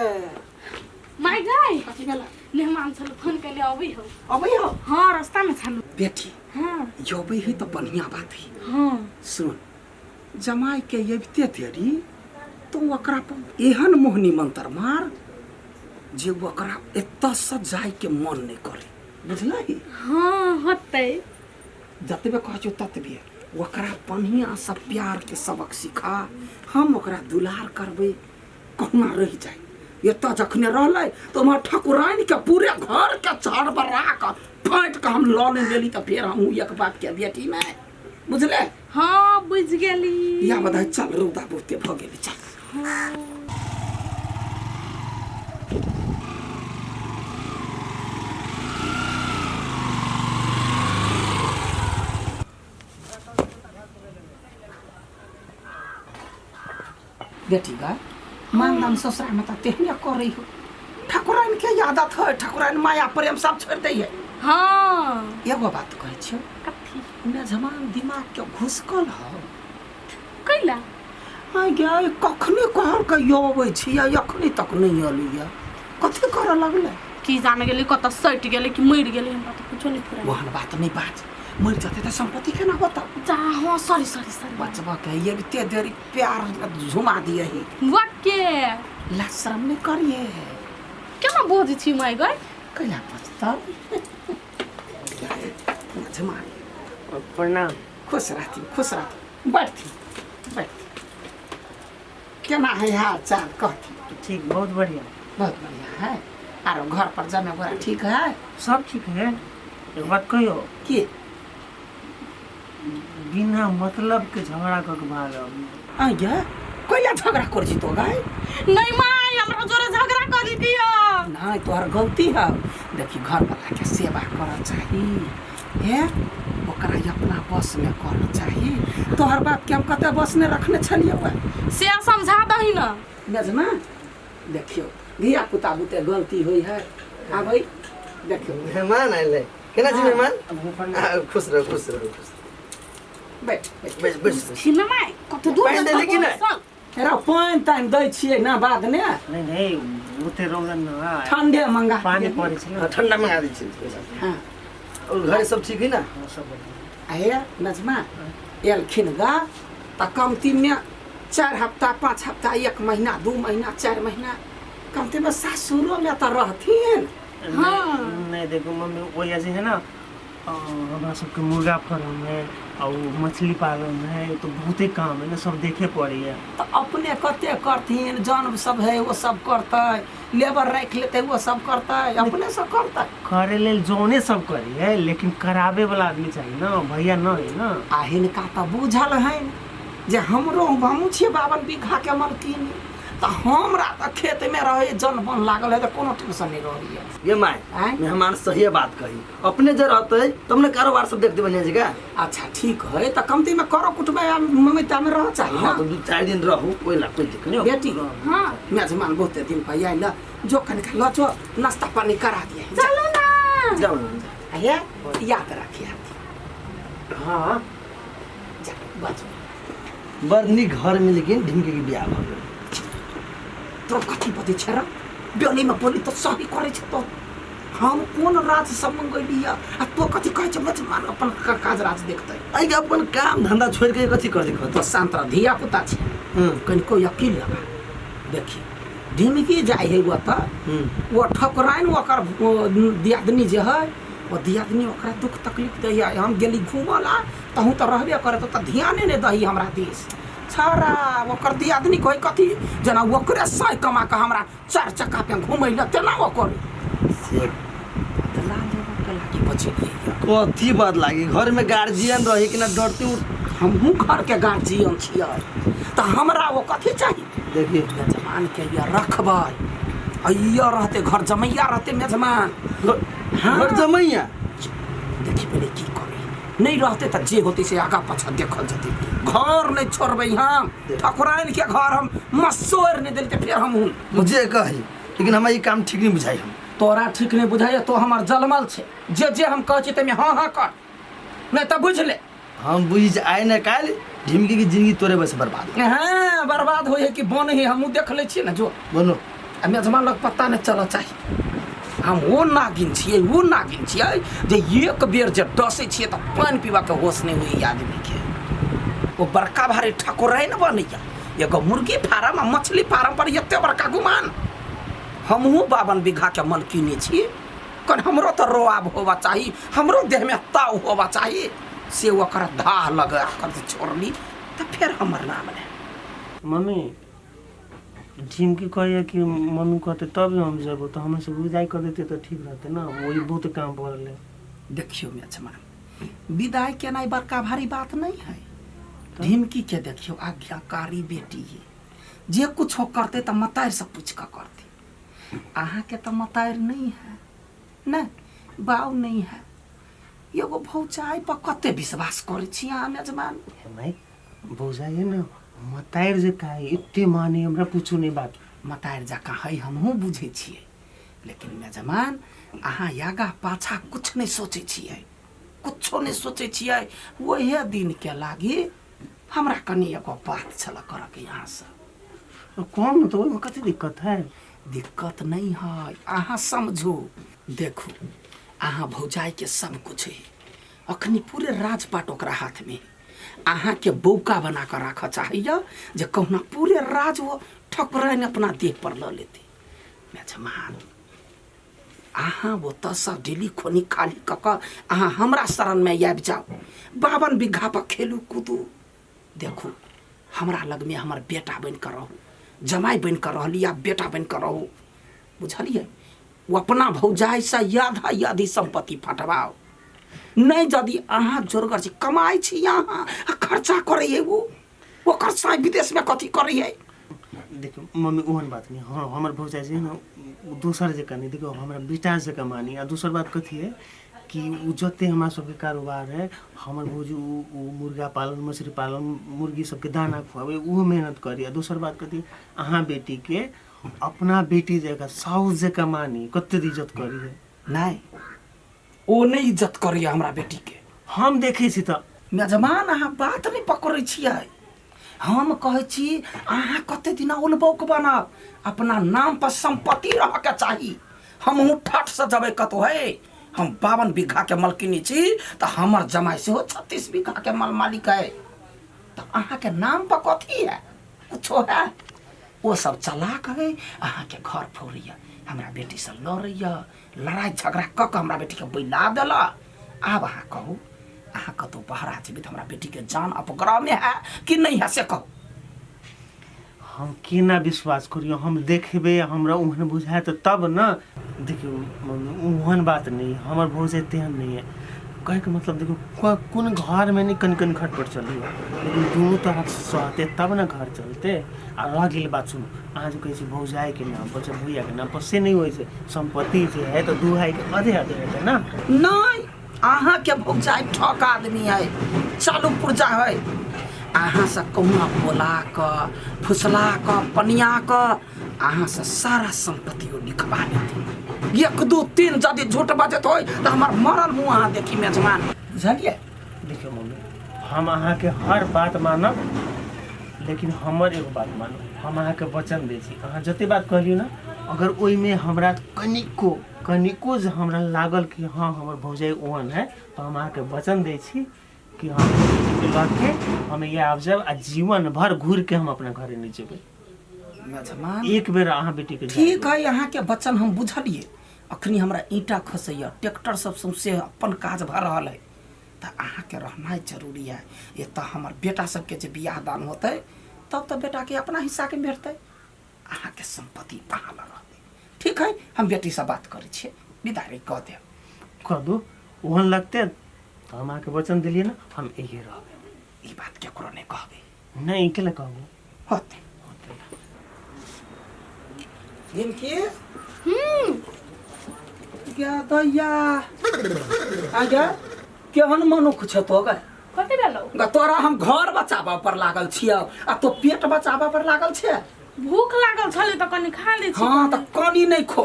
[SPEAKER 2] माय गाय
[SPEAKER 1] कथी भेला?
[SPEAKER 2] मेहमान छल, फोन केले अबै हो।
[SPEAKER 1] अबै हो?
[SPEAKER 2] हाँ रास्ता में छल।
[SPEAKER 1] बेटी
[SPEAKER 2] हाँ
[SPEAKER 1] अबै है तऽ बढ़िया बात है।
[SPEAKER 2] हाँ
[SPEAKER 1] सुन जमाई के अबिते देरी तो ओकरा पर एहन मोहनी मंत्र मार जे ओकरा एतऽ से जाय के मन नहीं करे, बुझलही?
[SPEAKER 2] हाँ होतै।
[SPEAKER 1] जतबे कहै छियौ ततबे ओकरा बढ़िया से प्यार के सबक सिखा, हम ओकरा दुलार करबै, कहुना रहि जाय। एतऽ जखने रहलै तऽ उम्हर ठकुराइन के पूरे घर के छड़ बरा कऽ फाटि कऽ हम लऽ ले लेली तऽ फेर हमहूँ एक बाप के बेटी में, बुझले?
[SPEAKER 2] हाँ बुझ गेली।
[SPEAKER 1] या बधाई चल, रौदा बहुते भऽ गेलै, चल। बेटी गा मान दान ससुरा में तऽ तेहने करै हो, ठकुराइन के आदत है, ठकुराइन माया प्रेम सब छोड़ि दै है।
[SPEAKER 2] हाँ
[SPEAKER 1] एगो बात कहै छियौ,
[SPEAKER 2] कथी?
[SPEAKER 1] मेजमान दिमाग के घुसकल हौ।
[SPEAKER 2] कैला?
[SPEAKER 1] आइ गे कखने कहल के अबै छी आ अखनी तक नहीं अयलैया, कथी करऽ लगलै?
[SPEAKER 2] की जाने गेली कतऽ सटि गेलै कि मरि गेलै, हमरा तऽ कुछो नहीं फुराइ।
[SPEAKER 1] ओहन बात नहीं बाज, मरि जेतै तऽ सम्पत्ति केना होतौ?
[SPEAKER 2] जा हाँ सॉरी सॉरी सॉरी।
[SPEAKER 1] बचबा के अबिते देरी प्यार झुमा दिए ही।
[SPEAKER 2] वाके
[SPEAKER 1] लाज शरम नहीं करिए।
[SPEAKER 2] केना बजै छी माय गै?
[SPEAKER 1] कैला बजतौ? झुमा।
[SPEAKER 3] प्रणाम।
[SPEAKER 1] खुश रहती, खुश रहती, बैठती बैठती। केना है हाल चाल कहती?
[SPEAKER 3] ठीक, बहुत बढ़िया।
[SPEAKER 1] बहुत बढ़िया है। आरो घर पर जमे गोरा ठीक है?
[SPEAKER 3] सब ठीक है। एक बात कहियो?
[SPEAKER 1] की?
[SPEAKER 3] बिना मतलब के झगड़ा कऽ के भागब।
[SPEAKER 1] आ गे कैला झगड़ा कर छी तो गाय?
[SPEAKER 2] नहीं माय हमरा जोरे झगड़ा कर दियो।
[SPEAKER 1] नहीं तोहर गलती है। देखी घर वाला के सेवा करऽ चाही, हे ओकरा अपना बस में करऽ चाही। तोहर बाप के हम कते बस में रखने छलियै
[SPEAKER 2] से समझा दही ना।
[SPEAKER 1] मेजमा देखियो धिया पुता बुते गलती होइ है। आबै देखियो
[SPEAKER 5] मेहमान आयल है, केना छी मेहमान? खुश रहो खुश रहो खुश।
[SPEAKER 1] बैठ बैठ
[SPEAKER 5] बैठ बैठ।
[SPEAKER 2] छी ना माय कते दूर
[SPEAKER 5] पानि देली कि नहि?
[SPEAKER 1] हेरा पानि तानि दै छियै ना बाद ने?
[SPEAKER 3] नहीं नहीं ओते रौदा ना,
[SPEAKER 1] ठंडे मंगा
[SPEAKER 3] पानी पड़ै छै ना।
[SPEAKER 5] ठंडा मंगा दै छी।
[SPEAKER 1] हाँ
[SPEAKER 5] और घर सब ठीक है ना?
[SPEAKER 3] हाँ, सब बढ़िया।
[SPEAKER 1] आहे नजमा एलखिन गा तऽ कमती में 4 हफ्ता 5 हफ्ता 1 महीना 2 महीना 4 महीना कमती में सासुरो में तऽ रहथिन।
[SPEAKER 2] हाँ।
[SPEAKER 3] नहीं देखो मम्मी वही जे है ना, हमरा सबके मुर्गा फार्म है और मछली पालन है, तो बहुते काम है ना, सब देखे पड़े है।
[SPEAKER 1] तो अपने कते करथिन, जन सब है वो सब करतै, लेबर राखि लेतै वो सब करतै, अपने सब करतै।
[SPEAKER 3] करे लेल जोने सब करी है, लेकिन कराबे वाला आदमी चाहिए ना, भैया न है ना।
[SPEAKER 1] आ हिनका तऽ बुझल है जे हमरो हमहूँ छियै 52 बीघाके मलकिनी, तऽ हमरा तऽ खेतमे रहै जन बन लागल है तऽ कोनो टेंशन नहि रहैए।
[SPEAKER 5] ये my
[SPEAKER 1] आँय?
[SPEAKER 5] मेहमान सही बात कही, अपने जे रहते तब ने कारोबार सब देख देबे जगह।
[SPEAKER 1] अच्छा ठीक है, तऽ कमतीमे करो कुटुम्ब आ ममितामे रह चाही
[SPEAKER 5] हाँ
[SPEAKER 1] ना।
[SPEAKER 5] तो 2-4 दिन रहू, कोई ला कोई दिक्कत नहीं।
[SPEAKER 1] बेटी
[SPEAKER 4] हाँ
[SPEAKER 1] मेजमान बहुते दिन पर आयल, जो कनिक लऽ जो नाश्ता पानी करा दिए।
[SPEAKER 4] चलू ना।
[SPEAKER 5] जाओ।
[SPEAKER 1] हे याद रखिए।
[SPEAKER 3] हाँ
[SPEAKER 1] जा बच।
[SPEAKER 5] बड़ नीक घर में लेकिन ढिमके के बियाह भऽ गेल।
[SPEAKER 1] तो कथी बजै छै रे? बेलीमे बोली तऽ सही करै छै। तो हम कोन राज सब मंगैली आ तो कथी कहै छै? मेजमान अपन काज राज देखतै।
[SPEAKER 5] एहि के अपन काम धंधा छोड़ के कथी कर देखत?
[SPEAKER 1] तो शांत रह, धिया पुता छै, कनिको यकीन लगा देखी। ढिमकी जाइ है ओतऽ, ओ ठकुराइन ओकर दियादनी जे है, ओ दियादनी ओकरा दुख तकलीफ दैए। हम गेली घूमऽ ला तहूँ तऽ रहबे करे, तऽ ध्याने नहि दही हमरा दिस। छौड़ा ओकर दियादनी कहै कथी जेना ओकरे सही कमा कऽ हमरा 4 चक्का पे घुमै लए तेना ओकर
[SPEAKER 5] से
[SPEAKER 1] बदला लेबऽ लागी बचेलियै।
[SPEAKER 5] कथी बात लागी? घर में गार्जियन रही कि ना डरती?
[SPEAKER 1] हमहूँ घरके गार्जियन छियै तऽ हमरा ओ कथी चाही?
[SPEAKER 5] देखिए
[SPEAKER 1] मेजमान के ये रखबै, अइया रहते घर जमैया रहते मेजमान। हाँ।
[SPEAKER 5] घर जमैया
[SPEAKER 1] देखी पहिले की करी, नहीं रहते तऽ जे होते से आगा पाछा देखल जेतै। घर नहीं छोड़बै हम, ठकुराइन के घर हम मसोर नहीं देलते फेर हम हूँ।
[SPEAKER 5] मुझे कही लेकिन हमरा ई काम ठीक नहीं बुझाई। हम
[SPEAKER 1] तोरा ठीक नहीं बुझाइए, तो हमर जलमल छै, जे जे हम कहै छी ताहिमे हाँ हाँ कर, नहीं तऽ बुझि ले।
[SPEAKER 5] हम बुझ आइ न काल्हि ढिमकी के जिंदगी तोरे बस बर्बाद।
[SPEAKER 1] हाँ बर्बाद होइ है कि बन है, हमहूँ देख लै छियै ने। जो
[SPEAKER 5] बोलो
[SPEAKER 1] आ मेजमान लग पता नहीं चलऽ चाही। हम ओ नागिन छियै, ओ नागिन छियै जे एक बेर जे डसै छियै तऽ पानि पीबाके होश नहि होइए आदमीके। ओ बड़का भारी ठकुराइन बनैया, एगो मुर्गी फार्म आ मछली फार्म पर एते बड़का गुमान। हमहूँ 52 बीघाके मलकिनी छी, कन हमरो तऽ रोआब होबा चाही, हमरो देहमे ताव होबा चाही। से ओकर धाह लगा कर जे छोड़ली तऽ फेर हमर नाम नहि।
[SPEAKER 3] मम्मी ढिमकी कहैया कि मम्मी कहते तब हम जेबो, तो हमरा से विदाई कर देते तो ठीक रहते ना, वही बहुत काम पड़ल है।
[SPEAKER 1] देखियो मेजमान, विदाई केनाइ बड़का भारी बात नहीं है। ढिमकी के देखियो आज्ञाकारी बेटी है, जे कुछो करते तऽ मतारि से पूछ कऽ करते। अहाँके तऽ मतारि नहीं है ने, बाउ नहीं है, एगो भौजाइ पर कते विश्वास करै छी अहाँ मेजमान?
[SPEAKER 3] माई भौजाइ है ना मतारि जे का एते माने, हमरा पूछू नहीं बात।
[SPEAKER 1] मतारि जकाँ है हमहूँ बुझै छियै, लेकिन मेजमान अहाँ आगा पाछा कुछ नहीं सोचै छियै, कुछो नहीं सोचै छियै। ओहे दिन के लागी हमरा कनि एगो बात छल करऽके यहाँसँ।
[SPEAKER 3] कौन तो ओहिमे कथी दिक्कत है?
[SPEAKER 1] दिक्कत नहीं है, अहाँ समझू। देखू अहाँ भौजाइके सब कुछ है, अखनी पूरे राजपाट ओकरा हाथमे है। अहाँके बौका बना कऽ राखऽ चाहैया जे कहुना पूरे राज वो ठकुराइन अपना देह पर लऽ लेतै। मेजमान अहाँ ओतऽसँ डेली खोनी खाली कऽ कऽ अहाँ हमरा शरणमे आबि जाउ, 52 बीघा पर खेलू कूदू। देखू हमरा लगमे हमर बेटा बनि कऽ रहू, जमाइ बनि कऽ रहली आ बेटा बनि कऽ रहू, बुझलियै? ओ अपना भौजाइसँ आधा आधी सम्पत्ति फटवाउ। नहीं यदि अहाँ जोरगर छी, कमाइ छी अहाँ आ खर्चा करै है ओ, ओकर साँइ विदेशमे कथी करै है?
[SPEAKER 3] देखियौ मम्मी ओहन बात नहीं। हाँ हमर भौजाइ जे है ना ओ दोसर जकाँ नहीं, देखियौ हमरा बेटा जकाँ मानी। आ दोसर बात कथी है कि उ जते हमरा सबके कारोबार है, हमर भौजी उ मुर्गा पालन मछली पालन मुर्गी सबके दाना खुआबै ओहो मेहनत करी। आ दोसर बात कथी, अहाँ बेटीके अपना बेटी जकाँ साउस जकाँ मानी, कते इज्जत करी है।
[SPEAKER 1] नहीं ओ नहीं इज्जत करैया हमरा बेटीके।
[SPEAKER 3] हम देखै छी तऽ
[SPEAKER 1] मेजमान अहाँ बात नहीं पकड़ै छियै। हम कहै छी अहाँ कते दिना उलबौक बनब, अपना नाम पर सम्पत्ति रहके चाही। हमहूँ ठट से जबै कतहु है, हम 52 बीघा के मलकिनी छी तऽ हमर जमाइ सेहो 36 बीघा के मल मालिक है, तऽ अहाँके नाम पर कथी है? कुछो है? ओ सब चलाक है, अहाँके घर फोड़ैया, हमरा बेटीसँ लड़ैया, लड़ाइ झगड़ा कऽ कऽ हमरा बेटीके बैला देलक। आब अहाँ कहू, अहाँ कतहु बहरा जेबै तऽ हमरा बेटीके जान अपग्रहमे है कि नहीं है से कहू।
[SPEAKER 3] हम केना विश्वास करियौ? हम देखबै हमरा ओहन बुझायत तब न। देखियौ मम्मी ओहन बात नहीं, हमर भौजाइ तेहन नहीं है। कहैके मतलब देखियौ कोन घरमे नहि कनि कनि खटपट चलैए, लेकिन दुनू तरफ से सहतै तब ने घर चलतै। आ रह गेल बात, सुनू, अहाँ जे कहै छी भौजाइके नाम पर चाहे भैयाके नाम पर, से नहि होइ छै। सम्पत्ति जे है तऽ दू भाइके आधे आधे हेतै ने।
[SPEAKER 1] नहीं, अहाँके भौजाइ ठक आदमी है, चालू पुर्जा है। अहाँ से कहुना बोला कऽ फुसला कऽ पनिया कऽ अहाँ से सारा सम्पत्ति ओ लिखवा लेतै। 1 2 3 यदि झूठ बजैत होय तऽ हमर मरल मुँह अहाँ देखी मेजबान, बुझलियै?
[SPEAKER 3] देखियौ मम्मी, हम अहाँके हर बात मानब, लेकिन हमर एगो बात मानू। हम अहाँके वचन दै छी, अहाँ जते बात कहलियै ने, अगर ओहिमे हमरा कनिको कनिको जे हमरा लागल कि हँ हमर भौजाइ ओहन है, तऽ हम अहाँके वचन दै छी कि हम बेटीके लऽ के हम इएह आबि जायब आ जीवन भर घुरि के हम अपना घरे नहि जेबै।
[SPEAKER 1] मेजबान,
[SPEAKER 3] एक बेर अहाँ बेटीके जाय
[SPEAKER 1] ठीक
[SPEAKER 3] दियौ।
[SPEAKER 1] है, अहाँके वचन हम बुझलियै। अखनी हमरा ईंटा खसैया, ट्रैक्टर सब सौंसे अपन काज भऽ रहल है, तऽ अहाँके रहनाइ जरूरी है। एतऽ हमर बेटा सबके जे बियाह दान होतै तब तऽ बेटाके अपना हिस्साके भेटतै, अहाँके सम्पत्ति अहाँ लग रहतै। ठीक है, हम बेटीसँ बात करै छियै, विदाई कऽ देब।
[SPEAKER 3] कह दू, ओहन लगते तऽ हम अहाँके वचन देलियै ने, हम एहिए रहबै।
[SPEAKER 1] ई बात केकरो नहि कहबै।
[SPEAKER 3] नहि, केला कहबो?
[SPEAKER 1] होतै। निमकी गे दैया, आगे केहन मनुख छ तो गे?
[SPEAKER 2] कथी भेलौ?
[SPEAKER 1] गे तोरा हम घर बचाबऽ पर लागल छियौ आ तो पेट बचाबऽ पर लागल छै।
[SPEAKER 2] भूख लागल छलै तऽ कनि खा लै छी।
[SPEAKER 1] हाँ तऽ कनि नहि खो,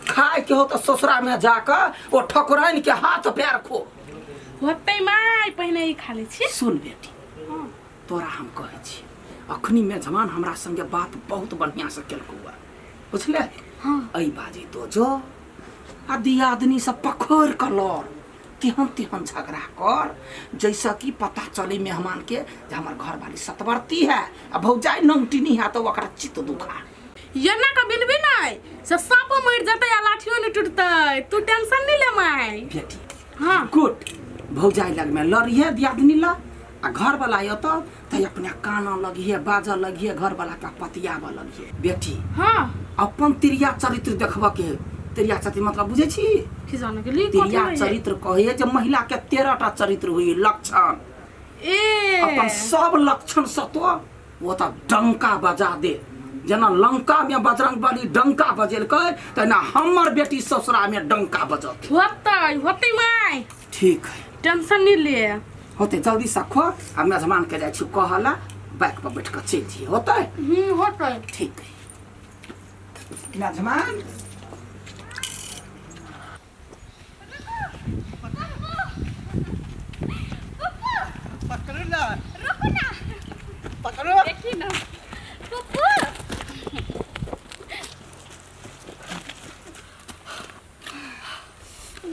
[SPEAKER 1] खाय के हो तऽ ससुरा में जाकऽ ओ ठकुराइन के हाथ पैर खो।
[SPEAKER 2] होतै माय, पहिने ई खा लै छी।
[SPEAKER 1] सुन बेटी, तोरा हम कहै छी, अखनी मेजबान हमरा संगे बात बहुत बढ़िया से केलकौ है, बुझले?
[SPEAKER 4] हाँ।
[SPEAKER 1] एहि बाजी तो जो आ दियादनी सब पकड़ कऽ लड़, तिहन तिहन झगड़ा कर, जैसा कि पता चले मेहमान के जे हमर घरवाली सतवर्ती है आ भौजाई नौटिनी है, तो ओकरा चित्त दुखा।
[SPEAKER 2] एना के बिनबी नहि से साँपो मरि जेतै आ लाठियो नहि टूटतै, तू टेंशन नहि ले माय।
[SPEAKER 1] बेटी।
[SPEAKER 2] हाँ।
[SPEAKER 1] गुड, भौजाई लग में लड़िहे दियादनी लग आ घरवाला अयतौ तऽ अपने कानऽ लगिहे, बाजऽ लगिहे, घरवाला के पतियाबऽ लगिहे। बेटी।
[SPEAKER 2] हाँ।
[SPEAKER 1] अपन तिरिया चरित्र देखबऽ के। तिरिया चरित्र मतलब बुझै छी?
[SPEAKER 2] की जाने गेली कथी
[SPEAKER 1] तिरिया
[SPEAKER 2] होइ है?
[SPEAKER 1] चरित्र कहै जे महिला के 13 टा चरित्र हुई, लक्षण।
[SPEAKER 2] ए
[SPEAKER 1] अपन सब लक्षण से तो वो तऽ डंका बजा दे, जेना लंका में बजरंग बली डंका बजेलकै तेना हमर बेटी ससुरा में डंका बजत।
[SPEAKER 2] होतै होतै माय।
[SPEAKER 1] ठीक है,
[SPEAKER 2] टेंशन नहीं ले।
[SPEAKER 1] होतै, जल्दी से खो आ मेजबान के जाइ छी कहला, बाइक पर बैठ कऽ चलि जइए, होतै?
[SPEAKER 2] होतै।
[SPEAKER 1] ठीक है मेजबान।
[SPEAKER 6] पकड़ू ना,
[SPEAKER 4] रुकू ना,
[SPEAKER 6] पकड़ो।
[SPEAKER 4] देखी ना पप्पू।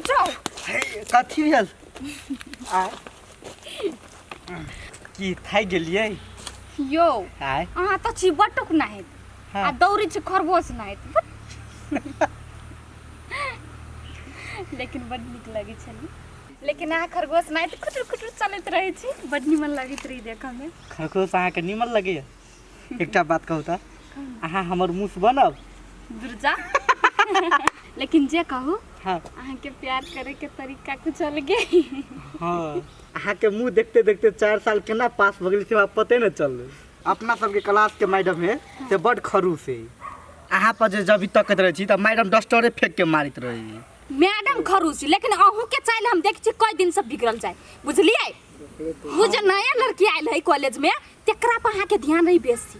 [SPEAKER 4] जाओ।
[SPEAKER 6] हे, कथी भेल? आ की थाकि गेलियै?
[SPEAKER 4] यौ।
[SPEAKER 6] आय।
[SPEAKER 4] अहाँ तऽ छी बटुक नाहित आ दौड़ै छी खरगोश नाहित, लेकिन बड नीक लगै छलै। लेकिन अहाँ खरगोश नाहित खुटुर खुटुर चलैत रहै छी, बड नीमन लगैत रही देखऽमे।
[SPEAKER 6] खरगोश अहाँके नीमन लगैया? एकटा बात कहू तऽ, अहाँ हमर मुस बनब?
[SPEAKER 4] दुर्जा, लेकिन जे कहू,
[SPEAKER 6] हाँ।
[SPEAKER 4] अहाँके प्यार करे के तरीका कुछ अलगे।
[SPEAKER 6] हाँ, अहाँके मुँह देखते देखते 4 साल केना पास भऽ गेल से हमरा पते नहि चललै। अपना सबके क्लास के मैडम है से बड खड़ूस है। अहाँ पर जे जब भी तकैत रहै छी तऽ मैडम डस्टरे फेंक के मारैत रहै।
[SPEAKER 4] मैडम खड़ूस, लेकिन अहूँ के चाइल हम देख छी कई दिन से बिगड़ल जाय, बुझलियै? वो जे नया लड़की आयल है कॉलेज में तेकरा पर अहाँके ध्यान रही बेसी।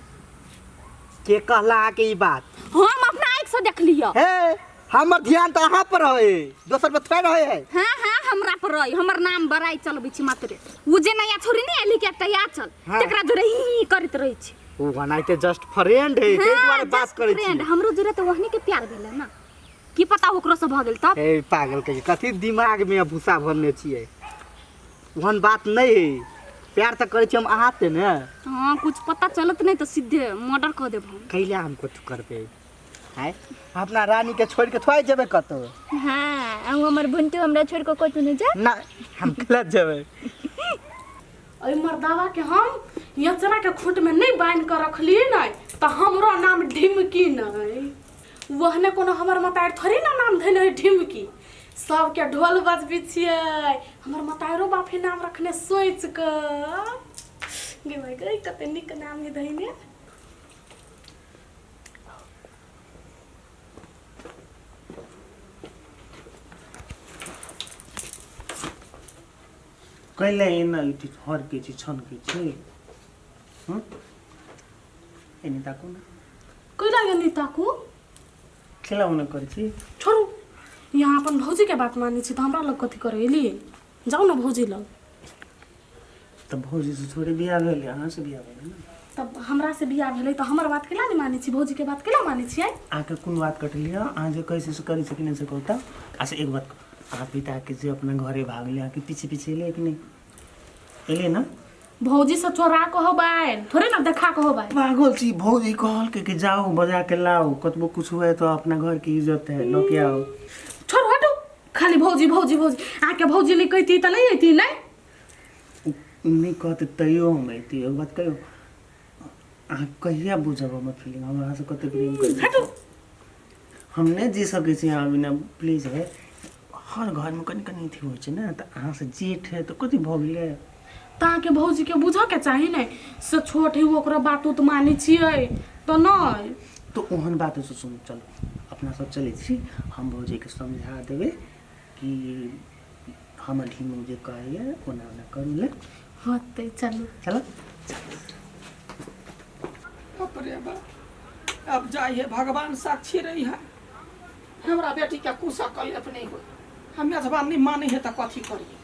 [SPEAKER 6] के कहला अहाँके ई बात?
[SPEAKER 4] हम अपना आँखि से देखलियै।
[SPEAKER 6] हे, हमर ध्यान तऽ अहाँ पर रहे, दोसर पर थोड़े रहे है।
[SPEAKER 4] हाँ हाँ, हमरा पर रहे, हमर नाम बड़ाई चलबै छी मात्र। उ जे नया छोरी नहीं आयल कि एकटा याद चल,
[SPEAKER 6] हाँ।
[SPEAKER 4] तेकरा जोरे ही ही करैत रहै छी।
[SPEAKER 6] ओ बनाइते जस्ट फ्रेंड है, ताहि दुआरे बात
[SPEAKER 4] जस्ट
[SPEAKER 6] करै छी।
[SPEAKER 4] फ्रेंड, हमरो जोरे तऽ ओहने के प्यार भेलै ना, की पता ओकरो से भऽ गेल तब।
[SPEAKER 6] हे पागल के, कथी दिमाग में भूसा भरने छियै? ओहन बात नहीं है, प्यार तऽ करै छी हम अहाँ से ने।
[SPEAKER 4] हाँ, कुछ पता चलत नहीं तऽ सीधे मर्डर कऽ देब हम।
[SPEAKER 6] कैला हम कथू करबै? आय अपना रानी के छोड़ के थोड़े जेबै कतौ।
[SPEAKER 7] हाँ, अहूँ हमर भुंटू हमरा छोड़ के कतौ नहीं जा।
[SPEAKER 6] ना, हम गलत जेबै।
[SPEAKER 2] एहि मर्दावा के हम यचरा के खूंट में नहीं बांध के रखलिए नहीं तो हमरो नाम ढिमकी नहीं। वहने कोनो हमर मतार थोड़ी ना नाम धैले है ढिमकी। सबके ढोल बजबै छियै हमर मतारो बाप हे नाम रखने सोचि कऽ गे माय गे कते नीक नाम हे धैने
[SPEAKER 3] कैले एना इति हरके छी छनके छी हँ एनी ताकू ने।
[SPEAKER 2] कैला एनी ताकू?
[SPEAKER 3] खेलाउना करै छी।
[SPEAKER 2] छोड़ू, यहाँ अपन भौजीके बात मानै छी तऽ हमरा लग कथी करै एलियै? जाउ ने भौजी लग।
[SPEAKER 3] तऽ भौजी से थोड़े बियाह भेलै, अहाँ से बियाह भेलै ने।
[SPEAKER 2] तब हमरा से बियाह भेलै तऽ हमर बात केला नहि मानै छी, भौजीके बात केला मानै छियै?
[SPEAKER 3] अहाँके कोन बात कटलियै? अहाँ जे कहै छी से करै छी कि नहि से कहू तऽ। अच्छा एक बात कहू, अहाँ पिताके जे अपना घरे भागलै, अहाँके पीछे पीछे एलै कि नहि एलै ने?
[SPEAKER 2] भौजी से चोरा के होब आयल, थोड़े ना देखा के होब आयल।
[SPEAKER 3] पागल छी, भौजी कहलकै कि जाओ बजा के लाओ, कतबो कुछ हुए तो अपना घर की इज्जत है, लऽ के आओ।
[SPEAKER 2] छोड़, हटू, खाली भौजी भौजी भौजी। अहाँके भौजी नहि कहती तऽ नहि अयती? नहि
[SPEAKER 3] नहि कहते तैयो हम अयती। एगो बात कहियौ, अहाँ कहिया बुझब हमर फीलिंग? हम अहाँसँ कते प्रेम करै छी।
[SPEAKER 2] हटू।
[SPEAKER 3] हम नहि जी सकै छी अहाँ बिना, प्लीज। है हर घरमे कनि कनि अथी होइ छै ने, तऽ अहाँसँ जेठ है तऽ कथी भऽ गेलै?
[SPEAKER 2] तऽ अहाँके भौजीके बुझऽके चाही ने, से छोट है, ओकरो बात उत मानै छियै तऽ नहि।
[SPEAKER 3] तऽ ओहन बात से सुनू, चलू अपना सब चलै छी, हम भौजीके समझा देबै कि हमर ढीमू जे कहैए ओना ओना करू ले।
[SPEAKER 2] होतै, चलू।
[SPEAKER 3] चलो।
[SPEAKER 1] बाप रे बाप, अब जाइ है भगवान साक्षी रही है, हमरा बेटी के कुशा कलेप नहीं हो। हम मेजबान नहीं माने है तऽ कथी करिए?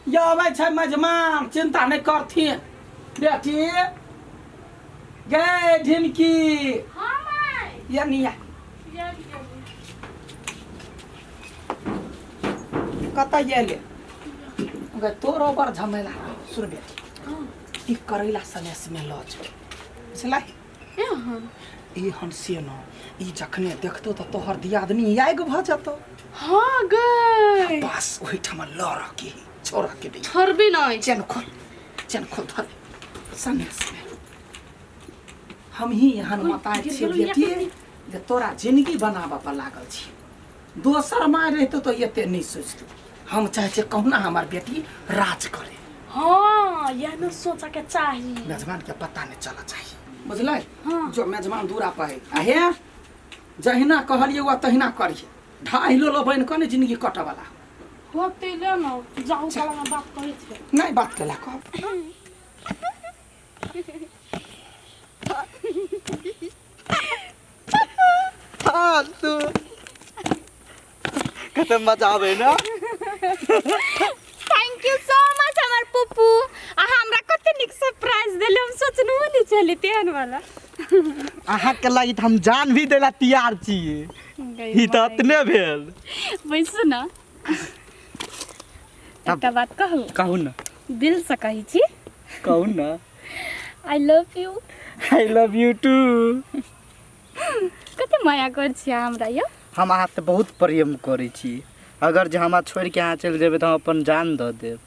[SPEAKER 1] ये अबै छै मेजमान, चिंता नहीं करथिन। बेटी गे ढिमकी।
[SPEAKER 2] हाँ माय।
[SPEAKER 1] ये निया कतऽ गेले गे? तोरो बड़ झमेला। सुन बेटी, ई करैला सनेस में लऽ जो, बुझलै?
[SPEAKER 2] एहन
[SPEAKER 1] एहन से न ई जखने देखतौ तऽ तोहर दियादनी आगि भऽ जेतौ।
[SPEAKER 2] हाँ गई।
[SPEAKER 1] बस ओहिठाम लड़ के छोड़ के नहीं।
[SPEAKER 2] छोड़बी नहीं।
[SPEAKER 1] चैन खोल, चैन खोल, धर सनेस में। हम ही एहन माता
[SPEAKER 2] गिर
[SPEAKER 1] छियै
[SPEAKER 2] गेलौ या
[SPEAKER 1] बेटी
[SPEAKER 2] कथी?
[SPEAKER 1] जे तोरा जिंदगी बनाबऽ पर लागल छी। दोसर माय रहितौ तऽ एते नहि सोचतौ। हम चाहै छियै कहुना हमर बेटी राज करे।
[SPEAKER 2] हाँ, यह न सोचा के चाही।
[SPEAKER 1] मेजबान के पता नहीं चला चाहिए, बुझलै?
[SPEAKER 2] हाँ।
[SPEAKER 1] जो मेजबान दूरा पर है आ हे जहिना कहलियै वा तहिना करिहे। ढाई लो बनि कऽ ने जिंदगी कटऽ वाला।
[SPEAKER 2] होते ले न जाऊ, काला में बात करै छै।
[SPEAKER 1] नहीं बात केला कह।
[SPEAKER 6] फालतू कते मजा आबै ना?
[SPEAKER 7] Thank you so much हमर पुप्पू, अहाँ हमरा कते नीक सरप्राइज देले, हम सोचनहुँ नहि छली तेहन वाला।
[SPEAKER 6] अहाँके लागि तऽ हम जान भी देला तैयार छियै। ई तऽ अतने भेल।
[SPEAKER 7] बैसू ने, एकटा बात कहू?
[SPEAKER 6] कहू ने।
[SPEAKER 7] दिल से कहै छी।
[SPEAKER 6] कहू ने।
[SPEAKER 7] I love you.
[SPEAKER 6] I love you too.
[SPEAKER 7] कते माया कर छी अहाँ हमरा यौ।
[SPEAKER 6] हम अहाँसँ बहुत प्रेम करै छी। अगर जे हमरा छोड़िके अहाँ चलि जेबै तऽ हम अपन जान दऽ देब।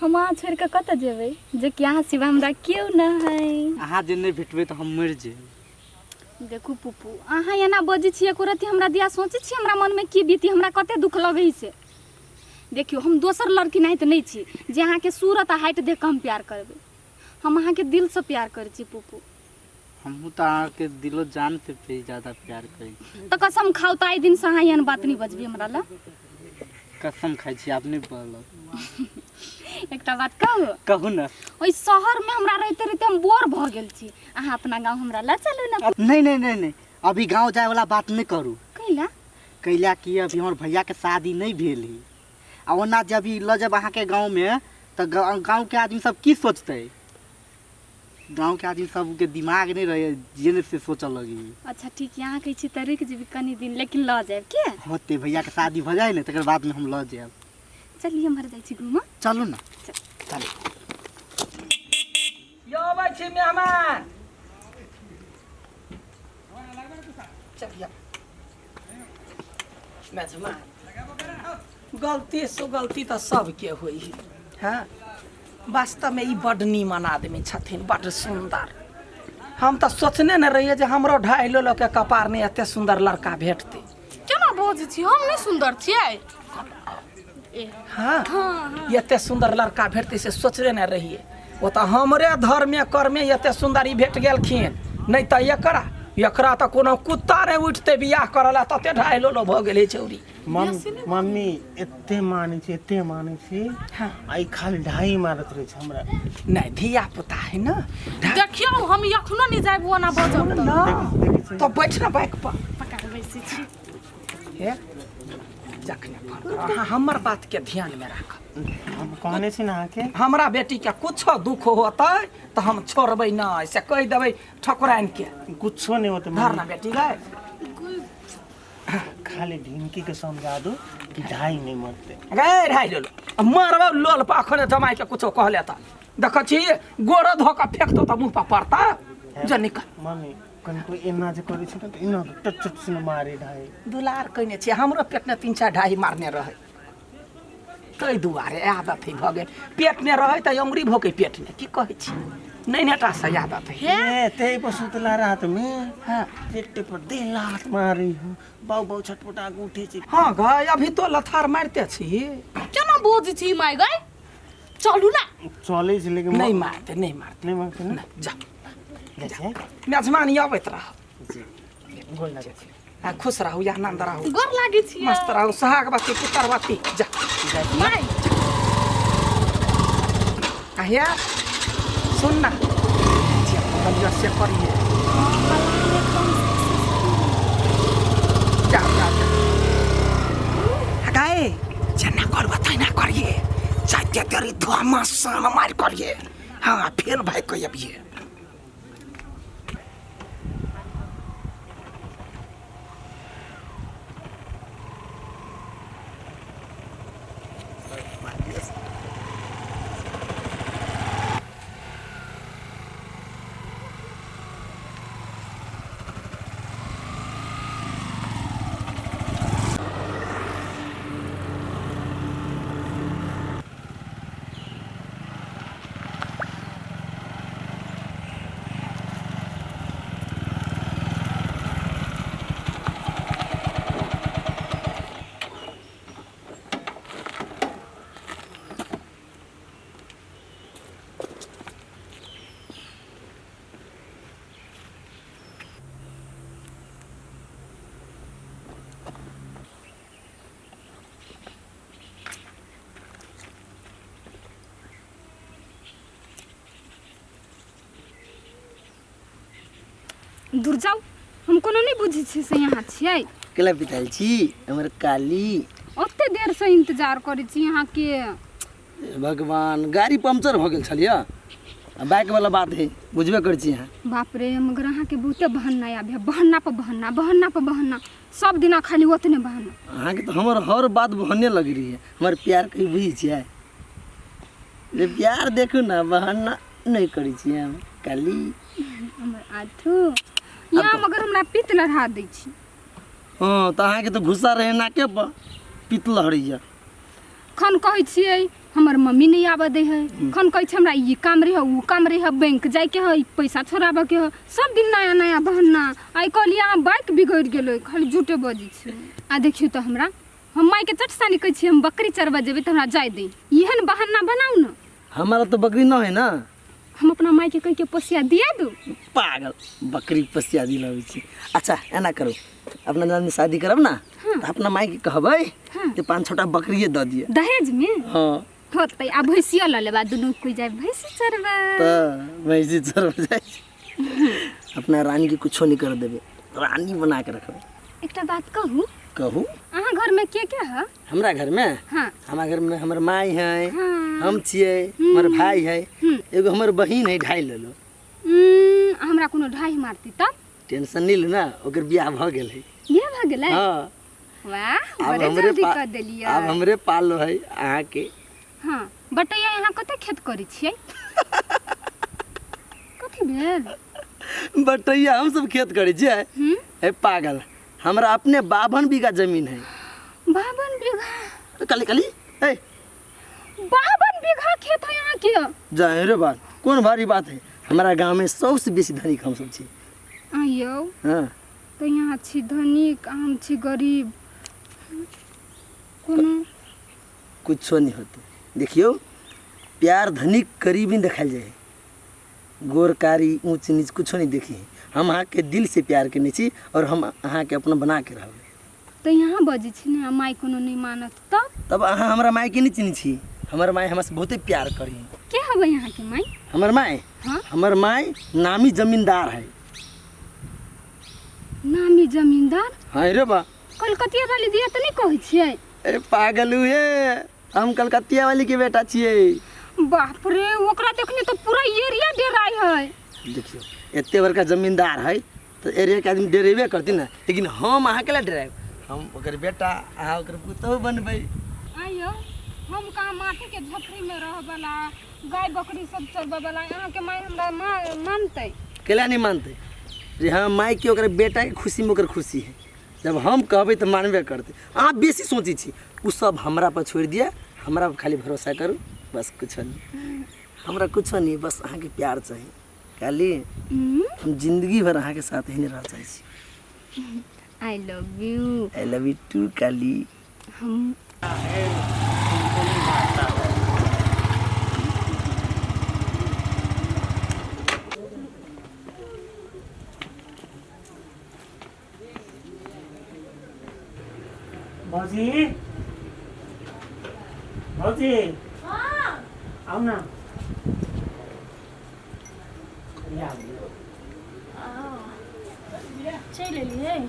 [SPEAKER 7] हम अहाँ छोड़ि कऽ कतऽ जेबै, जे कि अहाँ सिवा हमरा केओ नहि है।
[SPEAKER 6] अहाँ जे नहि भेटबै तऽ हम मरि जेबै।
[SPEAKER 7] देखू पुप्पू, अहाँ एना बजै छी एको रत्ती हमरा दिया सोचै छी हमरा मनमे की बीती, हमरा कते दुख लगै से। देखियौ, हम दोसर लड़की नहीं तऽ नहि छी जे अहाँके सूरत आ हाइट देख कऽ हम प्यार करबै। हम अहाँके दिलसँ प्यार करै छी पुप्पू।
[SPEAKER 6] हमहूँ तऽ अहाँके दिलो जान से भी ज्यादा प्यार करै छी।
[SPEAKER 7] तऽ कसम खाउ तऽ आइ दिनसँ अहाँ एहन बात नहि बजबै हमरा लए।
[SPEAKER 6] कसम खाइ छी, आब नहि बोलब।
[SPEAKER 7] एकटा बात कहू?
[SPEAKER 6] कहू ने।
[SPEAKER 7] ओहि शहरमे हमरा रहिते रहिते हम बोर भऽ गेल छी, अहाँ अपना गाँव हमरा लऽ चलू ने।
[SPEAKER 6] नहीं नहीं नहीं नहीं, अभी गाँव जाए वाला बात नहीं करू।
[SPEAKER 7] कैला?
[SPEAKER 6] कैला कि अभी हमर भैया के शादी नहीं भेल है, आ ओना जे अभी लऽ जायब अहाँके गाँवमे तऽ गाँवके आदमी सब की सोचतै? गाँवके आदमी सबके दिमाग नहीं रहे जे ने से सोचऽ लगी।
[SPEAKER 7] अच्छा ठीक है, अहाँ कहै छी तऽ रुकि जेबै कनि दिन, लेकिन लऽ जायब के?
[SPEAKER 6] होतै, भैया के शादी भऽ जाए ने तकर बादमे हम लऽ जायब।
[SPEAKER 7] चलिए एम्हर जाइ छी घूमऽ।
[SPEAKER 6] चलू ने, चलू।
[SPEAKER 1] यो अबै छी मेहमान। चलिए मेजमान, गलती सो गलती तऽ सबके होइ है। हाँ, वास्तवमे ई बड्ड नीमन आदमी छथिन, बड्ड सुन्दर। हम तऽ सोचने ने रहियै जे हमरो ढाई लो के कपार नहि एते सुन्दर लड़का भेटतै।
[SPEAKER 2] केना भऽ बजै छी हम नहि सुन्दर छियै ए
[SPEAKER 1] हाँ एते सुन्दर लड़का भेटतै से सोचले नहि रहियै ओ तऽ हमरे धर्मे कर्मे एते सुन्दर ई भेट गेलखिन नहि तऽ एकरा एकरा तऽ कोनो कुत्ता नहि उठतै बियाह करऽ लए तते ढाई लोलो भऽ गेलै छौरी
[SPEAKER 3] मम्मी एते मानै छी एते मानै छी
[SPEAKER 1] हाँ।
[SPEAKER 3] आ ई खाली ढाई मारत रहै छै हमरा
[SPEAKER 1] नहि धिया पुता है ने
[SPEAKER 2] देखियौ हम एखनो नहि जायब ओना बजब तऽ
[SPEAKER 1] ना तो बैठ ना बाइक पर
[SPEAKER 2] पकड़ बैसै छी
[SPEAKER 1] हे जखने फोन करब, अहाँ हमर बात के ध्यान में राखब
[SPEAKER 3] हम कहने छी ने अहाँके
[SPEAKER 1] हमरा बेटी के कुछो दुख होतै तऽ हम छोड़बै नहि से कहि देबै ठकुराइन के
[SPEAKER 3] कुछो नहीं होते
[SPEAKER 1] धर ना बेटी गए
[SPEAKER 3] खाली ढिमकी के समझा दो कि ढाई नहीं मरते
[SPEAKER 1] गे ढाई लोल मारबौ लोल पर अखने जमाई के कुछो कहले तऽ देखै छी गोरो धऽ कऽ फेकतौ तऽ मुँह पर पड़ता जो निकल
[SPEAKER 3] मम्मी कनिको एना जे करै छै ने तऽ एना टच टच से मारे ढाई
[SPEAKER 1] दुलार कयने छियै हमरो पेटमे तीन चारि ढाई मारने रहै ताहि दुआरे आदत है भऽ गेल पेटमे रहै तऽ अङ्गुरी भोकै पेटमे की कहै छी नहि नेटा से आदत है
[SPEAKER 3] ए ते पर सुतला रात में
[SPEAKER 1] हाँ
[SPEAKER 3] पेट पर दे लात मारी हो बाऊ बाऊ छटपटा के उठे छी
[SPEAKER 1] हाँ गए अभी तो लथार मारिते छी
[SPEAKER 2] केना बजै छी माय गै चलू ना
[SPEAKER 3] चले छी लेकिन
[SPEAKER 1] नहीं मारते नहीं मारते
[SPEAKER 3] नहीं मारते ना
[SPEAKER 1] नहीं जा
[SPEAKER 3] जाइ छै
[SPEAKER 1] मेजबानी अबैत रह
[SPEAKER 3] जी गोर लागै छी
[SPEAKER 1] आ खुश रहू आनंद रहू
[SPEAKER 2] गोर लागै छी
[SPEAKER 1] मस्त रहू सुहागवती पुत्रवती जा
[SPEAKER 2] माय
[SPEAKER 1] आहिया सुन ना जे कहलियो से करिए जा जा जा गाय जेना करबो तहिना करिए जाइते देरी धुआं सान मारि करिए हाँ फेर भाई कहि अबिए
[SPEAKER 7] दूर जाउ हम कोनो नहि बुझै छियै से यहाँ छियै
[SPEAKER 5] केला पिताल छी हमर काली
[SPEAKER 7] ओते देरसँ इंतजार करै छी अहाँके
[SPEAKER 5] भगवान गाड़ी पंक्चर भऽ गेल छलियै आ बाइक वाला बात है बुझबे करै छी अहाँ
[SPEAKER 7] बाप रे मगर अहाँके बहुते बहाना आबि बहाना पर बहाना बहाना पर बहाना सब दिना खाली ओतने बहाना
[SPEAKER 5] अहाँके तऽ हमर हर बात बहने लग रही है हमर प्यार कहीं बुझै छियै जे प्यार देखू ने बहाना नहि करै छियै हम काली
[SPEAKER 7] हमर आठू या मगर हमरा पित्त लढ़ा दै छी
[SPEAKER 5] हँ तऽ अहाँके तऽ गुस्सा रहै नाके पर पित्त लहरैया
[SPEAKER 7] खन कहै छियै हमर मम्मी नहि आबऽ दै है खन कहै छै हमरा ई काम रहै ओ काम रहै बैंक जाइके है पैसा छोड़ाबऽके है सब दिन नया नया बहाना आइ कहलियै अहाँ बाइक बिगड़ि गेलै खाली झूठे बजै छै आ देखियौ तऽ हमरा हम मायके चट सानी कहै छियै हम बकरी चरबऽ जेबै तऽ हमरा जाय दै एहन बहाना बनाउ ने
[SPEAKER 5] हमारा तो बकरी न है ना
[SPEAKER 7] हम अपना मायके कहि के पोसिया दिया दू
[SPEAKER 5] पागल बकरी पोसिया दिलाबै छी अच्छा एना करू अपना जन शादी करब ना तऽ अपना माय के कहबै जे पाँच छोटा बकरिए दऽ दिअ
[SPEAKER 7] दहेज में
[SPEAKER 5] हाँ
[SPEAKER 7] होतै आ भैंसियो लऽ लेब आ दुनू कोइ जाय भैंसी चरबै
[SPEAKER 5] तऽ भैंसी चरबै जाइ छी अपना रानी के कुछो नहीं कर देबै रानी बना के रखबै
[SPEAKER 7] एकटा बात कहू
[SPEAKER 5] कहू
[SPEAKER 7] अहाँ घर में के के है
[SPEAKER 5] हमरा घर में
[SPEAKER 7] हाँ
[SPEAKER 5] हमरा घर में हमर माय है
[SPEAKER 7] हाँ
[SPEAKER 5] हम छियै हमर भाई है एगो हमर बहिन है ढाई लेलो
[SPEAKER 7] हमरा कोनो ढाई मारती तब
[SPEAKER 5] टेंशन नहीं लू ना ओकर बियाह भऽ गेल है
[SPEAKER 7] ये भऽ गेलै
[SPEAKER 5] हाँ
[SPEAKER 7] वाह
[SPEAKER 5] आब
[SPEAKER 7] बड़े
[SPEAKER 5] हमरे
[SPEAKER 7] जल्दी
[SPEAKER 5] पा-
[SPEAKER 7] कऽ देलियै
[SPEAKER 5] आब हमरे पालो है अहाँके
[SPEAKER 7] हाँ बटैया यहाँ कते खेत करै छियै कथी भेल
[SPEAKER 5] बटैया हम सब खेत करै छियै
[SPEAKER 7] हम्म
[SPEAKER 5] हे पागल हमरा अपने 52 बीघा जमीन है
[SPEAKER 7] 52 बीघा
[SPEAKER 5] कली कली ए
[SPEAKER 7] 52 बीघा खेत है यहाँ के
[SPEAKER 5] जाहिर बात कोन भारी बात है हमारा गांव में सबसे बेसी धनिक हम सब छी
[SPEAKER 7] आयौ
[SPEAKER 5] हाँ
[SPEAKER 7] तऽ यहाँ छी धनिक हम छी गरीब कोनो
[SPEAKER 5] कुछो नहीं होते। देखियो प्यार धनिक गरीब नहीं देखाल जाए, गोर कारी ऊंच नीच कुछो नहीं देखी। हम अहाँ के दिल से प्यार केने छी और हम अहाँ के अपना बना के रहब।
[SPEAKER 7] तऽ यहाँ बजै छी ने माय कोनो नहीं मानत तब?
[SPEAKER 5] तब अहाँ हमरा माय के नहीं चिन्है छी। हमर माय हमरा से बहुते प्यार करी।
[SPEAKER 7] के हबै यहाँ के माय?
[SPEAKER 5] हमर माय?
[SPEAKER 7] हाँ।
[SPEAKER 5] हमर माय नामी जमींदार है।
[SPEAKER 7] नामी जमींदार?
[SPEAKER 5] हाँ रे बा।
[SPEAKER 7] कलकतिया वाली दिया तऽ नहीं कहै छियै?
[SPEAKER 5] अरे पागल हुए, हम कलकतिया वाली के बेटा छियै।
[SPEAKER 7] बाप रे, ओकरा देखने तो पूरा एरिया डराइ है।
[SPEAKER 5] देखियो एते बड़का जमींदार है तो एरिया के आदमी डरेबे करती ना, लेकिन हम अहाँ के ला डरायब? हम ओकर बेटा, अहाँ ओकर पुतहु बनबै।
[SPEAKER 7] आइयो हम कहाँ माटी के झोपड़ी में रह वाला, गाय बकरी सब चरबै वाला, अहाँ के माय हमरा मानतै?
[SPEAKER 5] केला नहीं मानतै? जे हम माय के ओकर बेटा के खुशी में ओकर खुशी है। जब हम कहबै तऽ मानबे करतै। अहाँ बेसी सोचै छी, ओ सब हमरा पर छोड़ि दिअ, हमरा पर खाली भरोसा करू, बस कुछो नहीं। हमरा कुछो नहीं, बस अहाँके प्यार चाही। काली हम जिंदगी भर अहाँके साथ ही रह चाहै छी।
[SPEAKER 7] I love you.
[SPEAKER 5] I love you too Kali.
[SPEAKER 7] हम
[SPEAKER 3] भौजी, भौजी आउ ना।
[SPEAKER 4] चलि एलियै?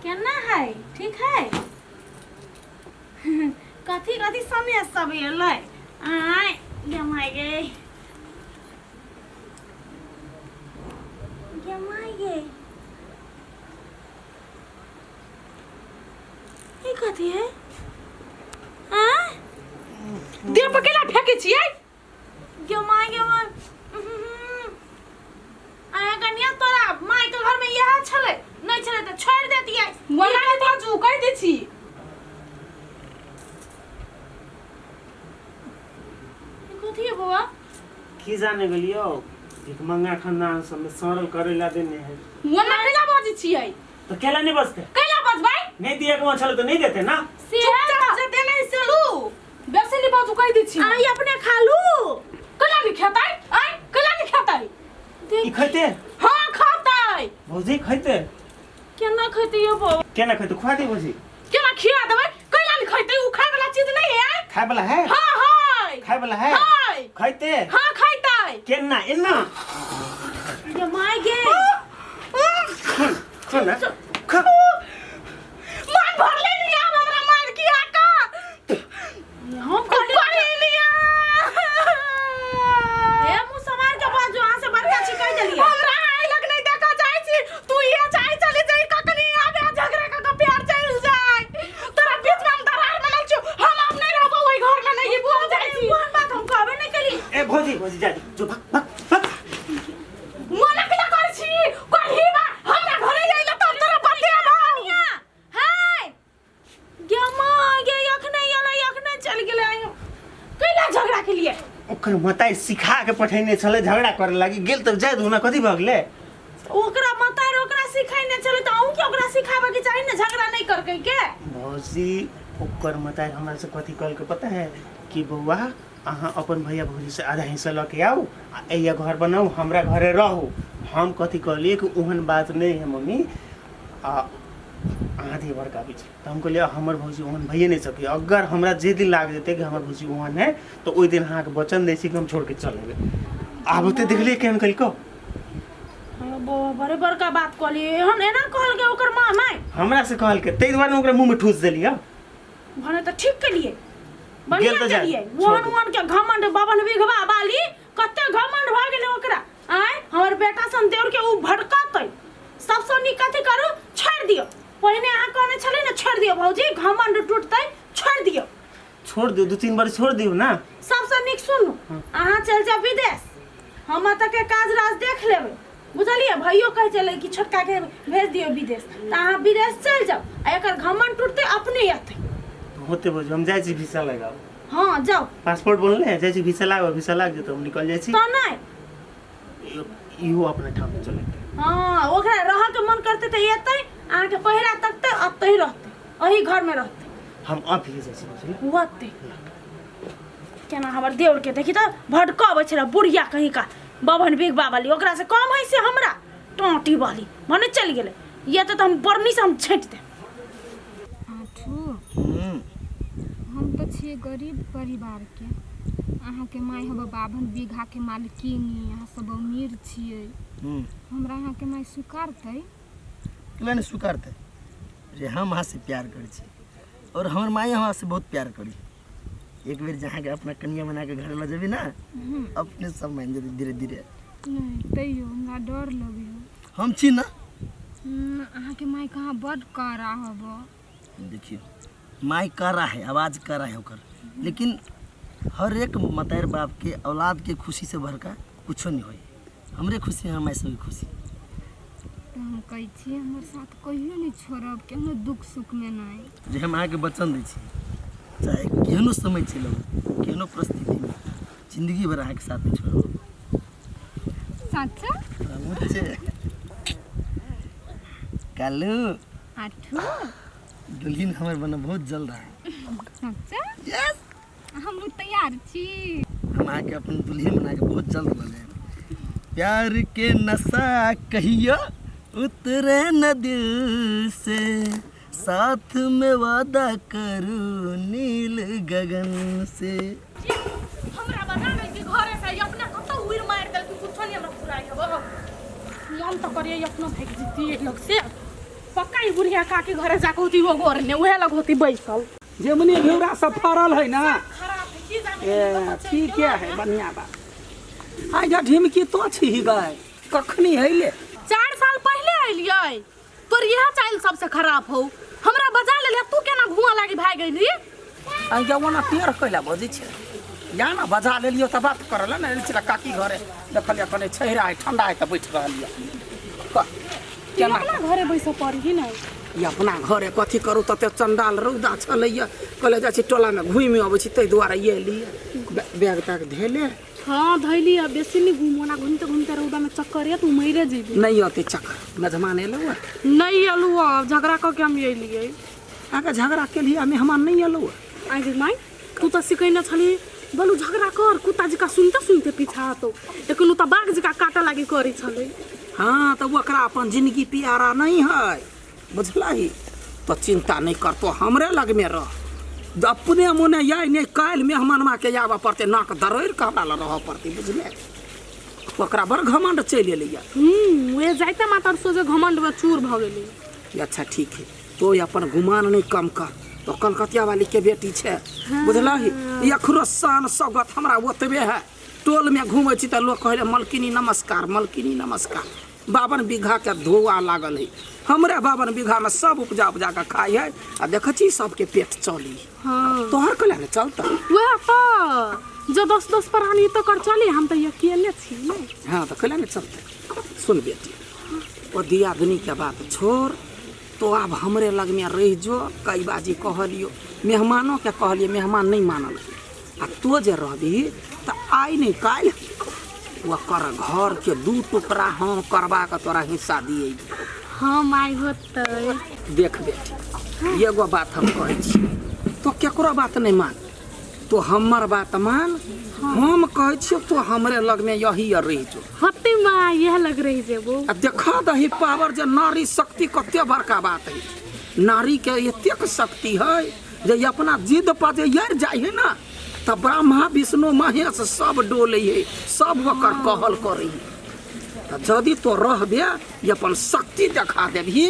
[SPEAKER 4] केना है? ठीक है? कथी कथी समय सब एलै? आय जमाय गे, जमाय गे, ई कथी है? आय
[SPEAKER 2] देह पर केला फेंकै छियै?
[SPEAKER 4] जमाय गे माय, आय कनिया, तोरा माय के घर में इएह छलै, नहि छलै तऽ छोड़ि देतियै।
[SPEAKER 2] ओना नहि बाजू, कहि दै छी।
[SPEAKER 4] ई कथी है बौआ?
[SPEAKER 3] की जाने गेलियो, भिखमंगा खानदान सब में सड़ल करेला देने है।
[SPEAKER 2] ओना केला बाजै छियै?
[SPEAKER 3] तो केला नहीं बचते?
[SPEAKER 2] केला बजबै?
[SPEAKER 3] नहीं दिए के छले तो नहीं देते ना।
[SPEAKER 2] चुपचाप जे देने से लू, बेसी नहि बाजू, कहि दै छी।
[SPEAKER 4] आई अपने खालू।
[SPEAKER 2] केला नहि खेतै? आय केला नहि खेतै?
[SPEAKER 3] ई खैते?
[SPEAKER 2] हाँ खतै।
[SPEAKER 3] भौजी खैते?
[SPEAKER 4] केना खैते यो बौआ?
[SPEAKER 3] केना खैते? खुआ दे भौजी।
[SPEAKER 2] केना खिया देबै? केला नहि खैतै? उ खाय वाला चीज नहीं है।
[SPEAKER 3] खाय वाला है?
[SPEAKER 2] हाँ है।
[SPEAKER 3] खाय वाला है?
[SPEAKER 2] है।
[SPEAKER 3] खैते?
[SPEAKER 2] हाँ खैतै।
[SPEAKER 3] केना एना?
[SPEAKER 4] गे माय गे,
[SPEAKER 3] सुन सुन ना, खा।
[SPEAKER 2] मन भरले नहीं आब हमरा मार किया का
[SPEAKER 4] हम कहली
[SPEAKER 2] कहलिया।
[SPEAKER 4] ए मुँह समार के बाजू, अहाँ से बड़का छी कहि देलियै।
[SPEAKER 2] हमरा आइ लग नहीं देखा चाहे छी, तू ये चाहे चली जाई, कखनी आबे झगड़ा क के प्यार चल जाए। तोरा बीच में हम दरार बनल छु, हम अब नहीं रहबो ओइ घर में, नहीं बोल जाई छी।
[SPEAKER 4] कोन बात हम कहबे नहि केली।
[SPEAKER 3] ए भौजी, भौजी जा जो, भाग भाग भाग।
[SPEAKER 2] मना केला करै छी? कही बा हमरा घरे आइला तब तोरा बतियाबो।
[SPEAKER 4] हाय गे माय गे, अखने एलै, अखने चलि गेलै। कैला झगड़ा के लिए?
[SPEAKER 3] ओकर मताई सिखा के पठेने छलै झगड़ा करे लागी, गेल तब जाय दू ना, कथी भऽ गेलै?
[SPEAKER 4] ओकरा मताई ओकरा सिखेने छलै तऽ अहूँ के ओकरा सिखाबऽ के चाही ने, झगड़ा नहि करकै के।
[SPEAKER 3] भौजी ओकर मताई हमरा से कथी कहलकै पता है? कि बौआ अहाँ अपन भैया भौजी से आधा हिस्सा लऽ के आउ आ एहिया घर बनाउ, हमरा घरे रहू। हम कथी कहलियै कि ओहन बात नहीं है मम्मी, आ अहाँ दिए बड़का बीच। तऽ हम कहलियै हमर भौजी ओहन भइए नहीं सकैए, अगर हमरा जे दिन लाग जेतै कि हमर भौजी ओहन है तऽ ओहि दिन अहाँके वचन दै छी कि हम छोड़ के चल अयबै। आब ओते देखलियै केहन कलको।
[SPEAKER 4] बौआ बड़े बड़का बात कहलियै, एहन एना कहलकै ओकर माँ माय?
[SPEAKER 3] हमरा से कहलकै, ताहि दुआरे ओकरा मुँह में ठूस देलियै।
[SPEAKER 4] भने तऽ ठीक केलियै, बढ़िया
[SPEAKER 3] गेल तऽ जाय,
[SPEAKER 4] केलियै।
[SPEAKER 3] छोड़
[SPEAKER 4] ओहन
[SPEAKER 3] दे।
[SPEAKER 4] ओहन के घमंड, बावन बिघवा बाली कते घमंड भऽ गेलै ओकरा। आँय हमर बेटा सन देउर के उ भड़कतै। सबसँ नीक कथी करू, छोड़ि दियौ। पहिने अहाँ कहने छलियै ने छोड़ि दियौ भौजी, घमंड टूटतै, छोड़ि दियौ।
[SPEAKER 3] छोड़ दियौ, 2-3 बार छोड़ दियौ ना।
[SPEAKER 4] सबसँ नीक सुनू, अहाँ चलि जाउ विदेश, हम एतऽ के काज राज देख लेबै, बुझलियै? भैयो कहै छलै कि छोटका के भेज दियौ विदेश, तऽ अहाँ विदेश चलि जाउ आ एकर घमंड टूटतै अपने एतै।
[SPEAKER 3] होते भौजी, हम जाइ छी वीसा लगाब।
[SPEAKER 4] हाँ जाउ।
[SPEAKER 3] पासपोर्ट बनले है, जाइ छी वीसा लगाब, वीसा लाग जेतै हम निकल जाइ छी।
[SPEAKER 4] तऽ नहि
[SPEAKER 3] इहो अपने ठाम चलतै।
[SPEAKER 4] हाँ ओकरा रहऽ के मन करतै तऽ एतै, अहाँके पहिरा तकतै, अतै रहतै, एही घरमे रहतै।
[SPEAKER 3] हम अभी जाइ छी बुझली।
[SPEAKER 4] होते केना हमर देवर के देखी तऽ भटकबै छलै बुढ़िया कहीं का बभन बिगबा वाली, ओकरा से कम है से हमरा टोंटी वाली भने चलि गेलै। ये तऽ हम बरनी से हम छाँटि देब।
[SPEAKER 8] आठू, हम तऽ छियै गरीब परिवारके, अहाँके माय हब 52 बीघाके मालकिनी, अहाँ सब अमीर छियै, हमरा अहाँके माय स्वीकारतै?
[SPEAKER 5] केला नहि स्वीकारतै रे? हम अहाँ से प्यार करै छी और हमर माय अहाँ से बहुत प्यार करी। एक बेर जहाँ के अपना कनिया बना के घर लऽ जेबी ना, अपने सब मान जेतै धीरे धीरे।
[SPEAKER 8] नहि, तैयो हमरा डर लगैए।
[SPEAKER 5] हम छी ना।
[SPEAKER 8] अहाँके माय कहाँ बड कड़ा हब।
[SPEAKER 5] देखियौ माय कड़ा है, आवाज कड़ा है ओकर, लेकिन हर एक मतार बाप के औलाद के खुशी से बड़का कुछो नहीं होई। हमरे खुशी हमर माय सबके खुशी।
[SPEAKER 8] तऽ हम कहै छी हमर साथ कहियो नहि छोड़ब, केहनो दुख सुखमे नहि।
[SPEAKER 5] जे हम अहाँके वचन दै छी, चाहे केहनो समय चलि आबै, केहनो परिस्थितिमे, जिंदगी भर अहाँके साथ नहि छोड़ब।
[SPEAKER 8] साचा?
[SPEAKER 5] मुझे कालू
[SPEAKER 8] आठू
[SPEAKER 5] दुल्हन हमर बना बहुत जल्द है।
[SPEAKER 8] साचा?
[SPEAKER 5] यस।
[SPEAKER 8] हमहूँ तैयार छी।
[SPEAKER 5] हम अहाँके अपन दुल्हन बना के बहुत जल्द बने। प्यार के नशा कहियो उतरे न दिल से, साथ में वादा करूँ नील गगन से।
[SPEAKER 2] हमरा बता देल कि घरे से अपना कतौ उड़ मारि देल कि कुछो नहीं हमरा पुराइ हब। मन तऽ करिए अपनो भागि जैतियै लग से। पक्का ई बुढ़िया काकी घरे जाके होती, वो गोर ने उहे लग होती बैसल।
[SPEAKER 1] जेमनी घेउरा सब फड़ल है ना,
[SPEAKER 2] खराब है की जाने।
[SPEAKER 1] ए ठीके है, बढ़िया बात। आइ जा ढिमकी तो छी गए कखनी हैले?
[SPEAKER 2] 4 साल पहले अलियै। तोर इएह चाइल सबसे खराब हो, हमरा बजा लेले, तू केना घुआ लागी भागि गेली?
[SPEAKER 1] आइ जा ओना टेढ़ कैला बजै छै? या ना बजा लेलियो तऽ बात करल ने छलै काकी घरे, देखलियै कने छहिरा है, ठंडा है तऽ बैठ रहलियै। केना
[SPEAKER 2] अपना घरे बैसऽ पड़ही ने?
[SPEAKER 1] ई अपना घरे कथी करू, तते चंडाल रौदा छलैया, कहले जाइ छी टोलामे घुमि अबै छी, ताहि दुआरे एलियै। बैग तैग धेले?
[SPEAKER 2] हाँ धैली। अब बेसी नहीं घूमो ना, घूमते घूमते रौदा में चक्कर ये तू मरे जेबी।
[SPEAKER 1] नहीं अतै चक्कर। मेजमान एलौ?
[SPEAKER 2] नहीं एलू, अब झगड़ा कऽ के हम एलियै।
[SPEAKER 1] अहाँके झगड़ा केलियै आ मेहमान नहि एलौ?
[SPEAKER 2] आइ गे माय, तू तऽ सिखेने छली, बोलू झगड़ा कर, कुत्ता जकाँ सुनते सुनते पीछा हतो, लेकिन ओ तऽ बाघ जकाँ काटऽ लागी करै छलै।
[SPEAKER 1] हाँ तऽ ओकरा अपन जिंदगी प्यारा नहीं है, बुझलही? तो चिंता नहीं कर, तो हमरे लगमे रह, अपने मोने याय नहीं काल्हि मेहमानमा के आबऽ पड़तै, नाक दरोड़ि कऽ हमरा लग रहऽ पड़तै, बुझले? ओकरा बड़ घमंड चलि एलैया।
[SPEAKER 2] उहे जाइते मातर सोझे घमंड में चूर भऽ गेलै।
[SPEAKER 1] अच्छा ठीक है, तो अपन गुमान नहीं कम कर, तो कलकतिया वाली के बेटी छै, बुझलही? एखनो शान सौगत हमरा ओतबे है। टोल में घूमै छी तऽ लोक कहै मलकिनी नमस्कार, मलकिनी नमस्कार। 52 बीघा के धोआ लागल है हमरे, 52 बीघा में सब उपजा उपजा के खाइ है आ देखै छी सबके पेट चली।
[SPEAKER 2] हाँ।
[SPEAKER 1] तोहर कला ने चलता?
[SPEAKER 2] वएह तऽ जो 10 10 प्राणी तो कर चली, हम तऽ अकेले छी ने।
[SPEAKER 1] हाँ तऽ कला ने चलते। सुन बेटी, ओ दियादनी के बात छोड़, तो आब हमरे लगमे रहि जो। कई बाजी कहलियो, मेहमानो के कहलिए, मेहमान नहीं मानल। आ तो जे रहबी तऽ आइ नहीं काल्हि ओकर घर के 2 टुकड़ा हम करबा के तोरा हिस्सा दिए।
[SPEAKER 2] हाँ माय होतै।
[SPEAKER 1] देख बेटी, एगो बात हम कहै छी, तो केकरो बात नहीं मान, तो हमर बात मान। हम कहै छियो तो हमरे लगमे यही रहि जो।
[SPEAKER 2] होतै माय, इएह लग रही जेबो।
[SPEAKER 1] आ देखा दही पावर जे नारी शक्ति कते बड़का बात है। नारी के एतेक शक्ति है जे अपना जिद पर जे यार जाइ है ना, तऽ ब्रह्मा विष्णु महेश सब डोले है, सब ओकर कहल करै है। तऽ यदि तो रहबे, ई अपन शक्ति देखा देबही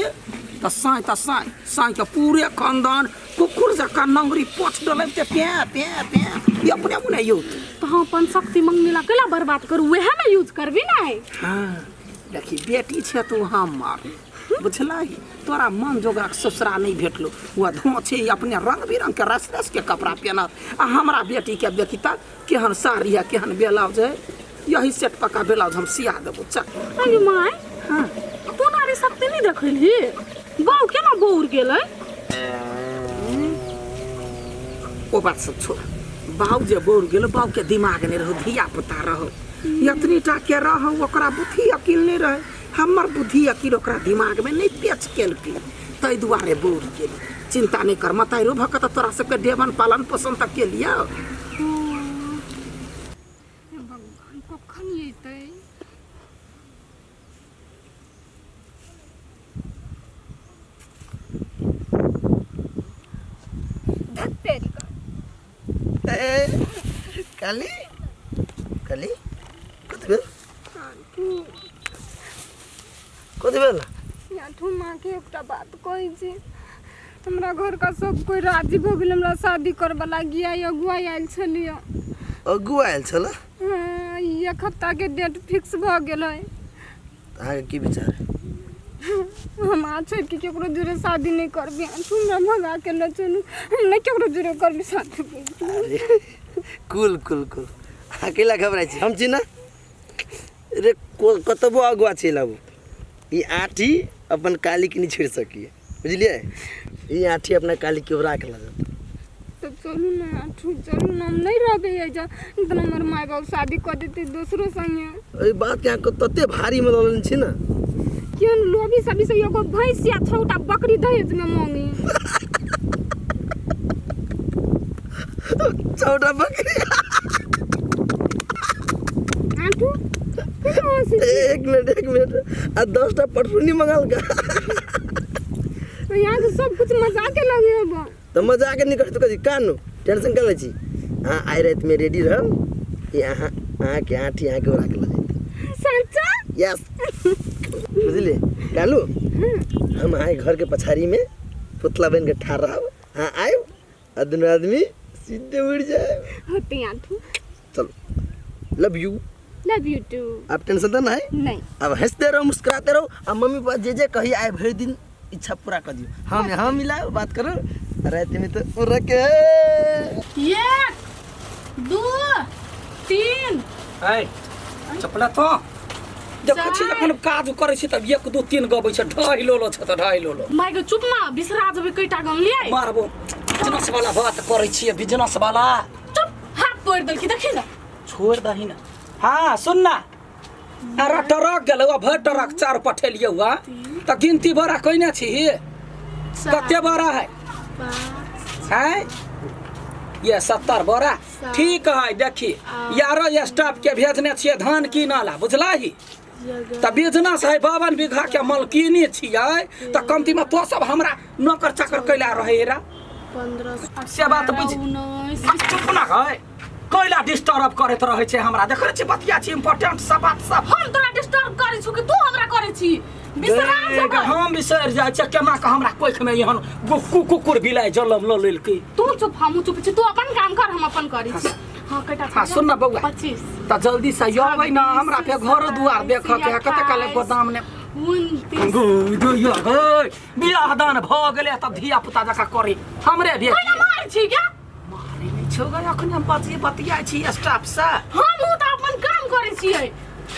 [SPEAKER 1] तऽ साँय तऽ साँय साँय के पूरे खानदान कुकुर जकाँ नंगरी पोछ डलेते पे पे पे ई अपने मुने यौत।
[SPEAKER 2] तऽ हम अपन शक्ति मंगनी ला केला बर्बाद करू, उएह में यूज करबी ने।
[SPEAKER 1] हाँ देखी बेटी छे तू हमर, बुझलही? तोरा मन जोगरक ससुरा नहीं भेटलो, वह धोछे अपने रंग बिरंग के रस रस के कपड़ा पहनत, आ हमरा बेटी के देखी त केहन साड़ी है, केहन ब्लाउज है, यही सेट पक्का ब्लाउज हम सिया देबो। चल।
[SPEAKER 2] अरे my.
[SPEAKER 1] हाँ।
[SPEAKER 2] तू नारी शक्ति नहीं देखलही, बाऊ केना बौर गेलै?
[SPEAKER 1] ओ बात सब छोड़, बाऊ जे बौर गेल, बाऊ के दिमाग नहीं रहो, धिया पुता रहो, एतनी टा के रहो, ओकरा बुद्धि अकिल नहीं रहे। हमर बुद्धि अकिल ओकरा दिमाग में नहीं पेच केलकै, ताहि दुआरे बौर गेल। चिंता नहीं कर मताइरो भऽ कऽ तऽ तोरा सबके देवन पालन पोषण तऽ केलियौ।
[SPEAKER 8] हे भगवान, कखन एतै? धत तेरी का।
[SPEAKER 5] ए, काली काली, कथी भेल? कथी भेल?
[SPEAKER 8] आठू माँ के एकटा बात कहै छी, हमरा घर का सब कोई राजी भऽ गेल हमरा शादी करबऽ लागी। आई अगुआ आयल छलियै।
[SPEAKER 5] अगुआ आयल छल?
[SPEAKER 8] हाँ, ई एक हफ्ता के डेट फिक्स भऽ गेल है।
[SPEAKER 5] अहाँके की विचार है?
[SPEAKER 8] हम आ छोड़ि के केकरो जुड़े शादी नहि करबी। हमरा भगा के ल चलू, हम नहि केकरो जुड़े करबी शादी।
[SPEAKER 5] अरे कुल कुल कुल, अकेला घबराइ छी? हम छी ने रे। कतबो अगुआ चलि आबू, ई आँठी अपन काली के नहि छोड़ि सकिए, बुझलियै? ई आँठी अपना काली के ओरा के लऽ जायत।
[SPEAKER 8] तऽ चलू ने आठू, चलू ने, हम नहि रहबै एहिजा। इतना हमर माय बाप शादी कऽ देतै दोसरो संगे।
[SPEAKER 5] एहि बातके अहाँके तते भारीमे लऽ लेने छी ने।
[SPEAKER 8] केहन लोभी सभी से एगो भैंस या छोटा बकरी दहेज में मांगे।
[SPEAKER 5] छोटा बकरी?
[SPEAKER 8] आठू, केना हँसै छी?
[SPEAKER 5] एक मिनट, एक मिनट, आ 10टा पटरुनी मंगाल का?
[SPEAKER 8] यहाँ के सब कुछ मजाके लगे हबो।
[SPEAKER 5] तऽ मजाक नहि करतौ। कथी कानू, टेंशन कर लै छी अहाँ? आइ रातिमे रेडी रहब, ई अहाँ अहाँके आँठी अहाँके ओरा के लऽ जेतै।
[SPEAKER 8] सच्चा?
[SPEAKER 5] यस, बुझलियै कालू? हम अहाँके घरके पछाड़ीमे पुतला बनि कऽ ठाढ़ रहब, अहाँ आयब आ दुनू आदमी सीधे उड़ि जायब।
[SPEAKER 8] होते आठू।
[SPEAKER 5] चलो, love you.
[SPEAKER 8] Love you too.
[SPEAKER 5] अब टेंशन तो नहीं?
[SPEAKER 8] नहीं।
[SPEAKER 5] अब हंसते रहो, मुस्कुराते रहो आ मम्मी पापा जे जे कही आए भरि दिन इच्छा पूरा कर दियो। हम यहाँ मिला बात करो, रात में तो उड़ के
[SPEAKER 2] 1 2 3।
[SPEAKER 1] ऐ चपला तो देखै छी, जखन काज करै छी तब 1 2 3 गबै छै, ढाई लोलो छै तऽ ढाई लोलो।
[SPEAKER 2] माय गे, चुप ना, बिसरा जेबै कईटा गनलियै।
[SPEAKER 1] मारबो, बिजनेस वाला बात करै छियै, बिजनेस वाला।
[SPEAKER 2] चुप, हाथ तोड़ि देलकी, देखी ना।
[SPEAKER 1] छोड़ दही ना। हाँ सुन ना, अरे ट्रक गेलै, भरि ट्रक चार पठेलियै हुआ तऽ गिनती बड़ा कइने छी? कते बड़ा है? हैं ये 70 बोरा, ठीक है। देखी यारो, स्टाफ के भेजने छियै धान कीनऽ ला, बुझलही? तऽ बिजनेस है, 52 बीघा के मलकिनी छियै तऽ कमती में तो सब हमरा नौकर चाकर कैला रहे रा।
[SPEAKER 2] 15
[SPEAKER 1] से बात बुझ।
[SPEAKER 2] 19।
[SPEAKER 1] चुप ना है, कैला डिस्टर्ब करैत रहै छै हमरा? देखै छी, बतिया छी इम्पोर्टेंट सब बात सब।
[SPEAKER 2] हम तोरा डिस्टर्ब करै छु कि तू हमरा करै छी? बिसरा जेबै।
[SPEAKER 1] हम बिसरि जाइ छियै केना कऽ, हमरा कोखिमे एहन कुकुर बिलाइ जलम लऽ लेलकै।
[SPEAKER 2] तू चुप, हमहूँ चुप छी। तू अपन काम कर, हम अपन करै छी। हाँ, कटा?
[SPEAKER 1] हाँ, सुन ना बौआ।
[SPEAKER 2] 25।
[SPEAKER 1] तऽ जल्दी से अबै ना, हमरा फेर घरो दुआर देखऽ के है, कते काले गोदाम ने
[SPEAKER 2] 29।
[SPEAKER 1] बियाह दान भऽ गेलै तब धिया पुता जकाँ करी हमरे भी।
[SPEAKER 2] कैला मारै छी क्या?
[SPEAKER 1] मारै नहि छौ गै, अखन हम बतियाइ छी स्टाफ से।
[SPEAKER 2] हमहूँ तऽ अपन काम करै छियै।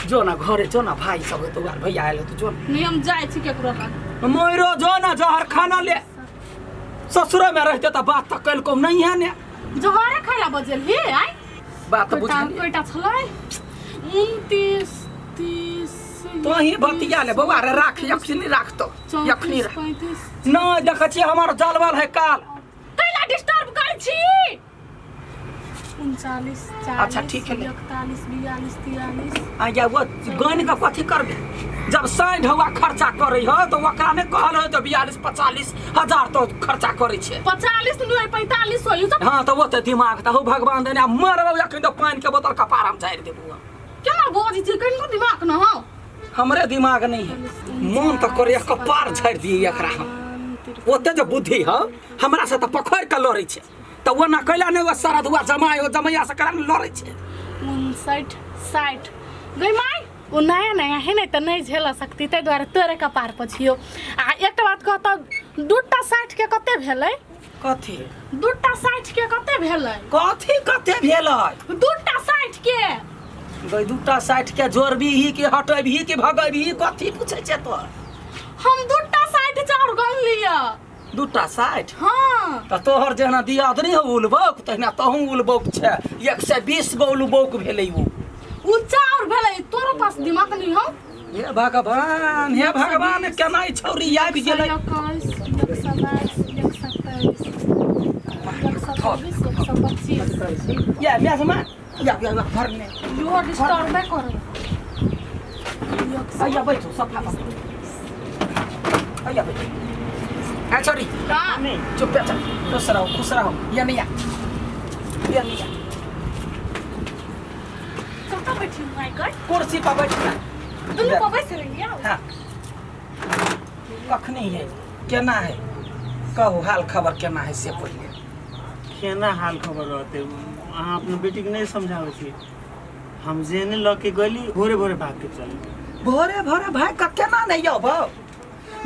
[SPEAKER 1] जो ना घरे, जो ना, भाई सब हेतौ आर भैया आयल हेतौ, जो ना।
[SPEAKER 2] नहि, हम जाइ छी केकरो लग।
[SPEAKER 1] मोरो जो ना, जहर खाना ले। ससुरे में रहते तऽ बात तऽ कलको नहीं है ने।
[SPEAKER 2] जहरे खाइला बजेल हे आइ।
[SPEAKER 1] बात
[SPEAKER 2] कयटा
[SPEAKER 1] बुझलियै?
[SPEAKER 2] कयटा छलै? 29, 30।
[SPEAKER 1] तोही बतिया ले बौआ रे, राख यखनी, राख तो यखनी।
[SPEAKER 2] 34
[SPEAKER 1] राख।
[SPEAKER 2] 35।
[SPEAKER 1] नहि देखै छियै, हमर जलवल है काल।
[SPEAKER 2] कैला डिस्टर्ब करै छी? 39, 40।
[SPEAKER 1] अच्छा, ठीक है ले।
[SPEAKER 2] 41, 42, 43।
[SPEAKER 1] आ या वो गन के कथी करबे? जब 60 हवा खर्चा करे हो तो ओकरा ने कहल हो तो 42 45 हजार तो खर्चा करे छै।
[SPEAKER 2] 45 नहि, 45 होई सब।
[SPEAKER 1] हाँ, तो वो तो दिमाग तो हो भगवान देने, मरबो अखन तो पानी के बोतल कपार हम झाड़ि देबो।
[SPEAKER 2] केना बजै छी? कनिको दिमाग न हौ।
[SPEAKER 1] हमरे दिमाग नहीं है, मन तो करे कपार झाड़ि दिए एकरा हम। ओते जे बुद्धि हो हमरा से तऽ पकड़ के लड़ै छै, तऽ ओ ना कैला नहि ओ सरदुआ जमाइ हो, जमैया से करा ने लड़ै छै।
[SPEAKER 2] 59, 60 गई माय, ओ नया नया है ने तऽ नहि झेल सकती, ताहि दुआरे तोरे कपार पर छियौ। आ एकटा बात कह तऽ, दूटा 60 के कते भेलै?
[SPEAKER 1] कथी?
[SPEAKER 2] दूटा 60 के कते भेलै?
[SPEAKER 1] कथी कते भेलै?
[SPEAKER 2] दूटा 60 के।
[SPEAKER 1] गई, दूटा 60 के जोड़बीही कि हटेबही कि भगेबही? कथी पूछै छै तो?
[SPEAKER 2] हम दूटा 60 चाउर गन लिअ।
[SPEAKER 1] दूटा 60?
[SPEAKER 2] हाँ।
[SPEAKER 1] तऽ तोहर जेना दियादनी हौ उलबौक, तहिना तहूँ उलबौक छै। 120 गो उलबौक भेलै उ।
[SPEAKER 2] उ चाउर भेलै, तोरो पास दिमाग नहीं हौ।
[SPEAKER 1] हे भगवान, हे भगवान, केना ई छौरी आबि गेलै?
[SPEAKER 2] 121, 122, 123। 124 125।
[SPEAKER 1] या म्याजमा या या या, घर में
[SPEAKER 2] यो डिस्टर्ब करे।
[SPEAKER 1] आइया बैठो सफा आइया बैठो। आ छोरी
[SPEAKER 2] हां
[SPEAKER 1] चुप चल, खुश रहो खुश रहो। या नहीं या, या नहीं या।
[SPEAKER 2] कत बैठी my God?
[SPEAKER 1] कुर्सी पर बैठना।
[SPEAKER 2] दुनू पर बैस रहिए।
[SPEAKER 1] हाँ कखनी है केना है कहू हाल खबर केना है से पहिले।
[SPEAKER 3] केना हाल खबर रहते? अहाँ अपना बेटी के नहीं समझाबै छी। हम जेने लऽ के गेली भोरे भोरे भाग के चल।
[SPEAKER 1] भोरे भोरे भाग के केना नहीं आबौ?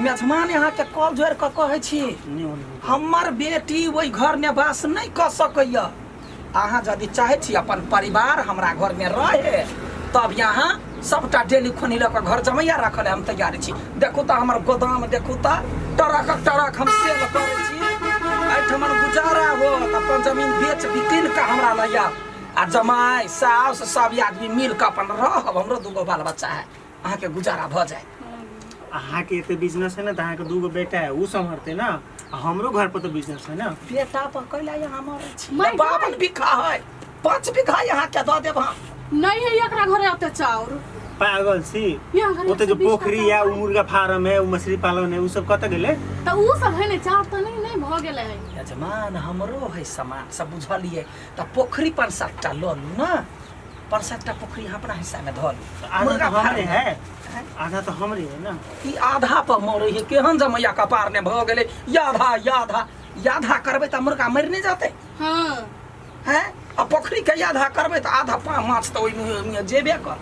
[SPEAKER 1] मेजमान यहाँ के कॉल जोड़ के कहै छी हमर बेटी ओहि घर में वास नहीं कऽ सकैया। अहाँ यदि चाहै छी अपन परिवार हमरा घर में रहे तब यहाँ सबटा डेली खोनी लऽ कऽ घर जमैया रखल हम तैयार छी। देखू तऽ हमर गोदाम देखू तऽ ट्रक ट्रक हम सेल करै छी। एहिठमन गुजारा होत अपन जमीन बेच बिकिन कऽ हमरा लऽ आउ आ जमाइ साउस सब आदमी मिल कऽ अपन रहब। हमरो दूगो बाल बच्चा है, अहाँके गुजारा भऽ जायत।
[SPEAKER 3] अहाँके एते बिजनेस है ना तऽ अहाँके दूगो बेटा है उ सम्हरते ना, आ हमरो घर पर तो बिजनेस है ना।
[SPEAKER 1] बेटा पर कैला यहाँ मरै छी?
[SPEAKER 2] माय
[SPEAKER 1] 52 बीघा है, 5 बीघा यहाँ के दऽ देब हम।
[SPEAKER 2] नहीं है एकरा घरे ओते चाउर।
[SPEAKER 3] पागल छी।
[SPEAKER 2] यहाँ घरे
[SPEAKER 3] ओते जो
[SPEAKER 2] 120
[SPEAKER 3] पोखरी या उ मुर्गा फार्म है उ मछली पालन है उ सब कतऽ गेलै?
[SPEAKER 2] तऽ उ सब है ने चाउर तऽ नहीं नहीं भऽ गेलै।
[SPEAKER 1] यजमान हमरो है सामान सब बुझलियै तऽ पोखरी 5-7 टा लऽ लू ना, 5-7 टा पोखरी अहाँ अपना हिस्सा में धऽ लू।
[SPEAKER 3] आधा तो हमरे है, आधा तो हमरे है ना।
[SPEAKER 1] ई आधा पर मरै है केहन जमैया कपार ने भऽ गेलै। याधा याधा याधा करबै तऽ मुर्गा मरि नहि जेतै?
[SPEAKER 2] हाँ
[SPEAKER 1] हैं आ पोखरी के याधा करबै तऽ आधा पा माछ तऽ ओहिमे जेबे कर।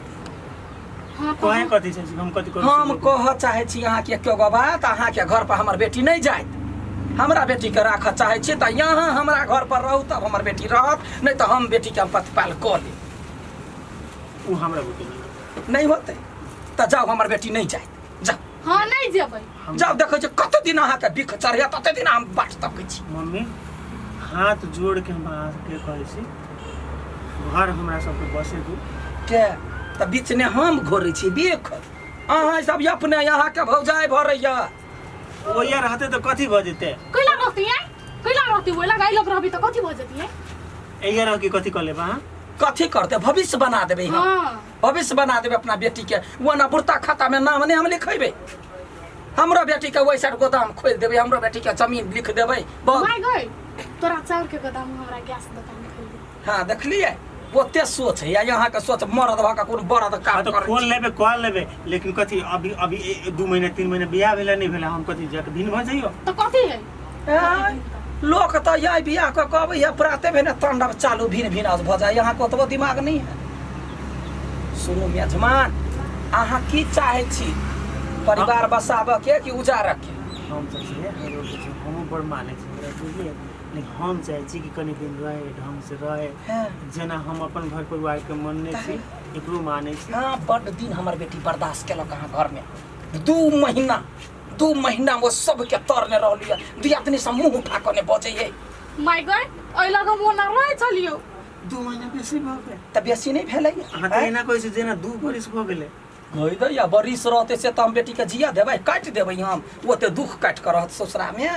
[SPEAKER 2] हाँ
[SPEAKER 3] कहे कथी छै हम कथी करू?
[SPEAKER 1] हम कहऽ चाहै छी अहाँके एको गो बात, अहाँके घर पर हमर बेटी नहि जायत। हमरा बेटीके राखऽ चाहै छी तऽ यहाँ हमरा घर पर रहू तब हमर बेटी रहत, नहि तऽ हम बेटीके हम प्रतिपाल कऽ लेब।
[SPEAKER 3] उ हमरा बेटी नहीं
[SPEAKER 1] नहि होतै तऽ जाउ हमर बेटी नहि जायत। जाउ।
[SPEAKER 2] हाँ नहीं जेबै।
[SPEAKER 1] जाउ देखै छी कते दिन अहाँके बिख चढ़ैया तते दिन हम बाट तकै छी।
[SPEAKER 3] मम्मी हाथ जोड़ के हम अहाँके कहै छी घर हमरा सबके बसे दू।
[SPEAKER 1] के तऽ बीचने हम घोरै छी बिख, अहाँ सब अपने अहाँके भौजाइ भरैया।
[SPEAKER 3] ओहिया रहते तऽ कथी भऽ जेतै?
[SPEAKER 2] कैला रहती है? कैला रहती ओहि लग लग रहबी तऽ कथी भऽ जेती है?
[SPEAKER 3] एहिया रह के कथी कऽ लेब अहाँ?
[SPEAKER 1] कथी करते? भविष्य बना देबै हम।
[SPEAKER 2] हाँ
[SPEAKER 1] भविष्य बना देबै अपना बेटी के। ओना बुढ़ता खाता में नाम नहीं हम लिखेबै। हमरो बेटी के ओहि साइड गोदाम खोलि देबै, हमरो बेटी के जमीन लिख देबै।
[SPEAKER 2] My गई तोरा चाउर के गोदाम हमरा गैस दुकान खोलि दे।
[SPEAKER 1] हाँ देखलियै ओते सोच है। यहाँ के सोच मरद भऽ कऽ कोनो बरद काम
[SPEAKER 3] तो
[SPEAKER 1] करै
[SPEAKER 3] खोल लेबे कऽ लेबे, लेकिन कथी अभी अभी 2 महीना 3 महीना बियाह भेला नहीं भेला हम कथी जाके भिन्न भऽ जइयो
[SPEAKER 2] तऽ कथी है?
[SPEAKER 1] लोक तऽ यही बियाह कऽ कऽ अबैया प्राते भेने तांडव चालू भिन्न भिन्न भऽ जाय। यहाँ के ओतबो दिमाग नहीं है। सुनू मेजमान अहाँ की चाहै छी परिवार बसाबऽ के कि उजारऽ के?
[SPEAKER 3] हम चाहै छी हमहूँ बड़ मानै छी हमरा बुझलियै, लेकिन हम चाहै छी कि कनि दिन रहे ढंग से रहे, जेना हम अपन घर परिवार के मानने छी एकरो मानै छी।
[SPEAKER 1] हाँ बड्ड दिन हमर बेटी बर्दाश्त केलक अहाँ घरमे। 2 महीना 2 महीना वो सबके तरने रहलियै, दियादनी सब मुँह उठा कऽ नहि बजैयै।
[SPEAKER 2] My गई ओहि लग हम ओना रहै छलियौ।
[SPEAKER 3] 2 महीना बेसी भऽ गेल
[SPEAKER 1] तऽ बेसी नहि भेलै?
[SPEAKER 3] अहाँ तऽ एना कहै छी जेना 2 बरिस भऽ गेलै।
[SPEAKER 1] कहि दैया बरिस रहतै से तऽ हम बेटीके जिया देबै, काटि देबै हम। ओते दुख काटि कऽ रहत ससुरामे?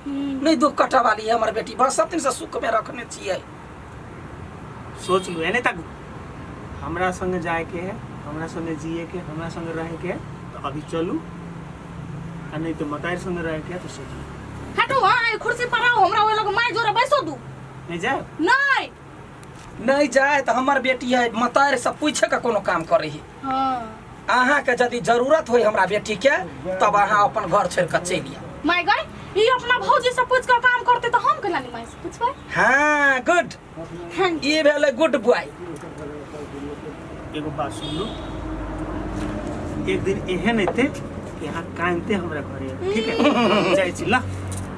[SPEAKER 1] नहीं दुख कटऽ वाली है हमर बेटी, बस सब दिनसँ सुखमे रखने छियै।
[SPEAKER 3] सोच लू एने तक हमरा संगे जायके है, हमरा संगे जिए के, हमरा संगे रहे के है तो अभी चलू, आ नहीं तो मतार संगे रहे के है तो सोच लू।
[SPEAKER 2] हटू हाँ आई कुर्सी पर आओ हमरा ओहि लग my जोरे बैसो दू।
[SPEAKER 3] नहीं जाए?
[SPEAKER 2] नहीं
[SPEAKER 1] नहीं जाए तऽ हमर बेटी है मतार से पूछे के कोनो काम करै है।
[SPEAKER 2] हाँ
[SPEAKER 1] अहाँके यदि जरूरत होय हमरा बेटी के तब अहाँ अपन घर छोड़ि कऽ चलि आउ।
[SPEAKER 2] My गई ई अपना भौजी से पूछ के काम करते तऽ हम केला नहीं my से पूछबै?
[SPEAKER 1] हाँ गुड, ई भेलै गुड बॉय।
[SPEAKER 3] एगो बात सुन लू, एक दिन एहन एते कि अहाँ कानते हमरा घरे, ठीक है? जाइ छी ला।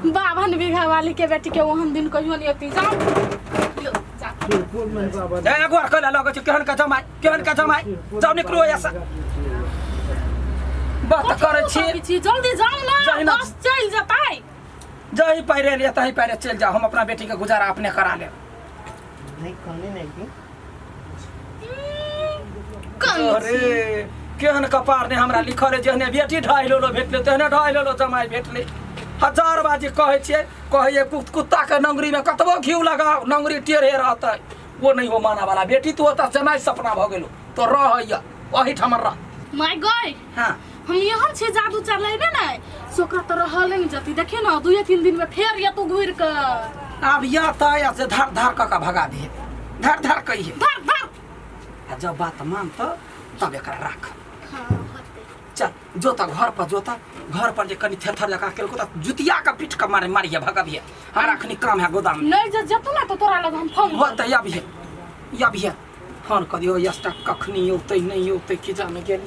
[SPEAKER 2] 52 बीघा वाली के बेटी के ओहन दिन कहियो नहीं अती। जाओ लो जा।
[SPEAKER 1] ए गोर कैला लगै छै केहन के जमाइ, केहन के जमाइ। जाउ निकलू एहिसँ। बात करै छी
[SPEAKER 2] जल्दी जाउ ना बस चलि जेतै।
[SPEAKER 1] जही पैरे लिए तही पैरे चलि जाउ, हम अपना बेटी के गुजारा अपने करा लेब।
[SPEAKER 3] नहीं कहने नहीं की
[SPEAKER 1] अरे केहन कपार ने हमरा लिखल है, जेहने बेटी ढाई लोलो भेटलै तेहने ढाई लोलो जमाइ भेटलै। हजार बार जे कहै छियै कहैए कुत्ता के नंगरी में कतबो घी लगाओ नंगरी टेढ़े रहतै वो नहीं हो माना वाला बेटी तू ओतऽ जनाइ सपना भऽ गेलो तो रहैया ओहिठाम रह
[SPEAKER 2] माय गय
[SPEAKER 1] हाँ
[SPEAKER 2] हम यहाँ छे जादू चलेबे ने से ओकरा तऽ रहले नहीं जती देखिए ना दुए तीन दिन में फेर या तू घुर के
[SPEAKER 1] आब या तऽ या से धार धार कऽ के भगा दिहे धार धार कहिए
[SPEAKER 2] धर धर
[SPEAKER 1] आ जब बात मानत तब एकरा राख
[SPEAKER 4] हाँ होतै
[SPEAKER 1] चल जोता घर पर जोता घर पर जे कनि थेथर जकाँ केलको तऽ जुतिया के पीट के मारे मारिए भगबिए हमरा अखनी काम है गोदाम में
[SPEAKER 2] नहीं जे जेतौ ना तो तोरा लग हम फोन
[SPEAKER 1] होतै अभिये अभिये फोन कऽ दियौ स्टाफ कखनी औतै नहि औतै की जाने गेली।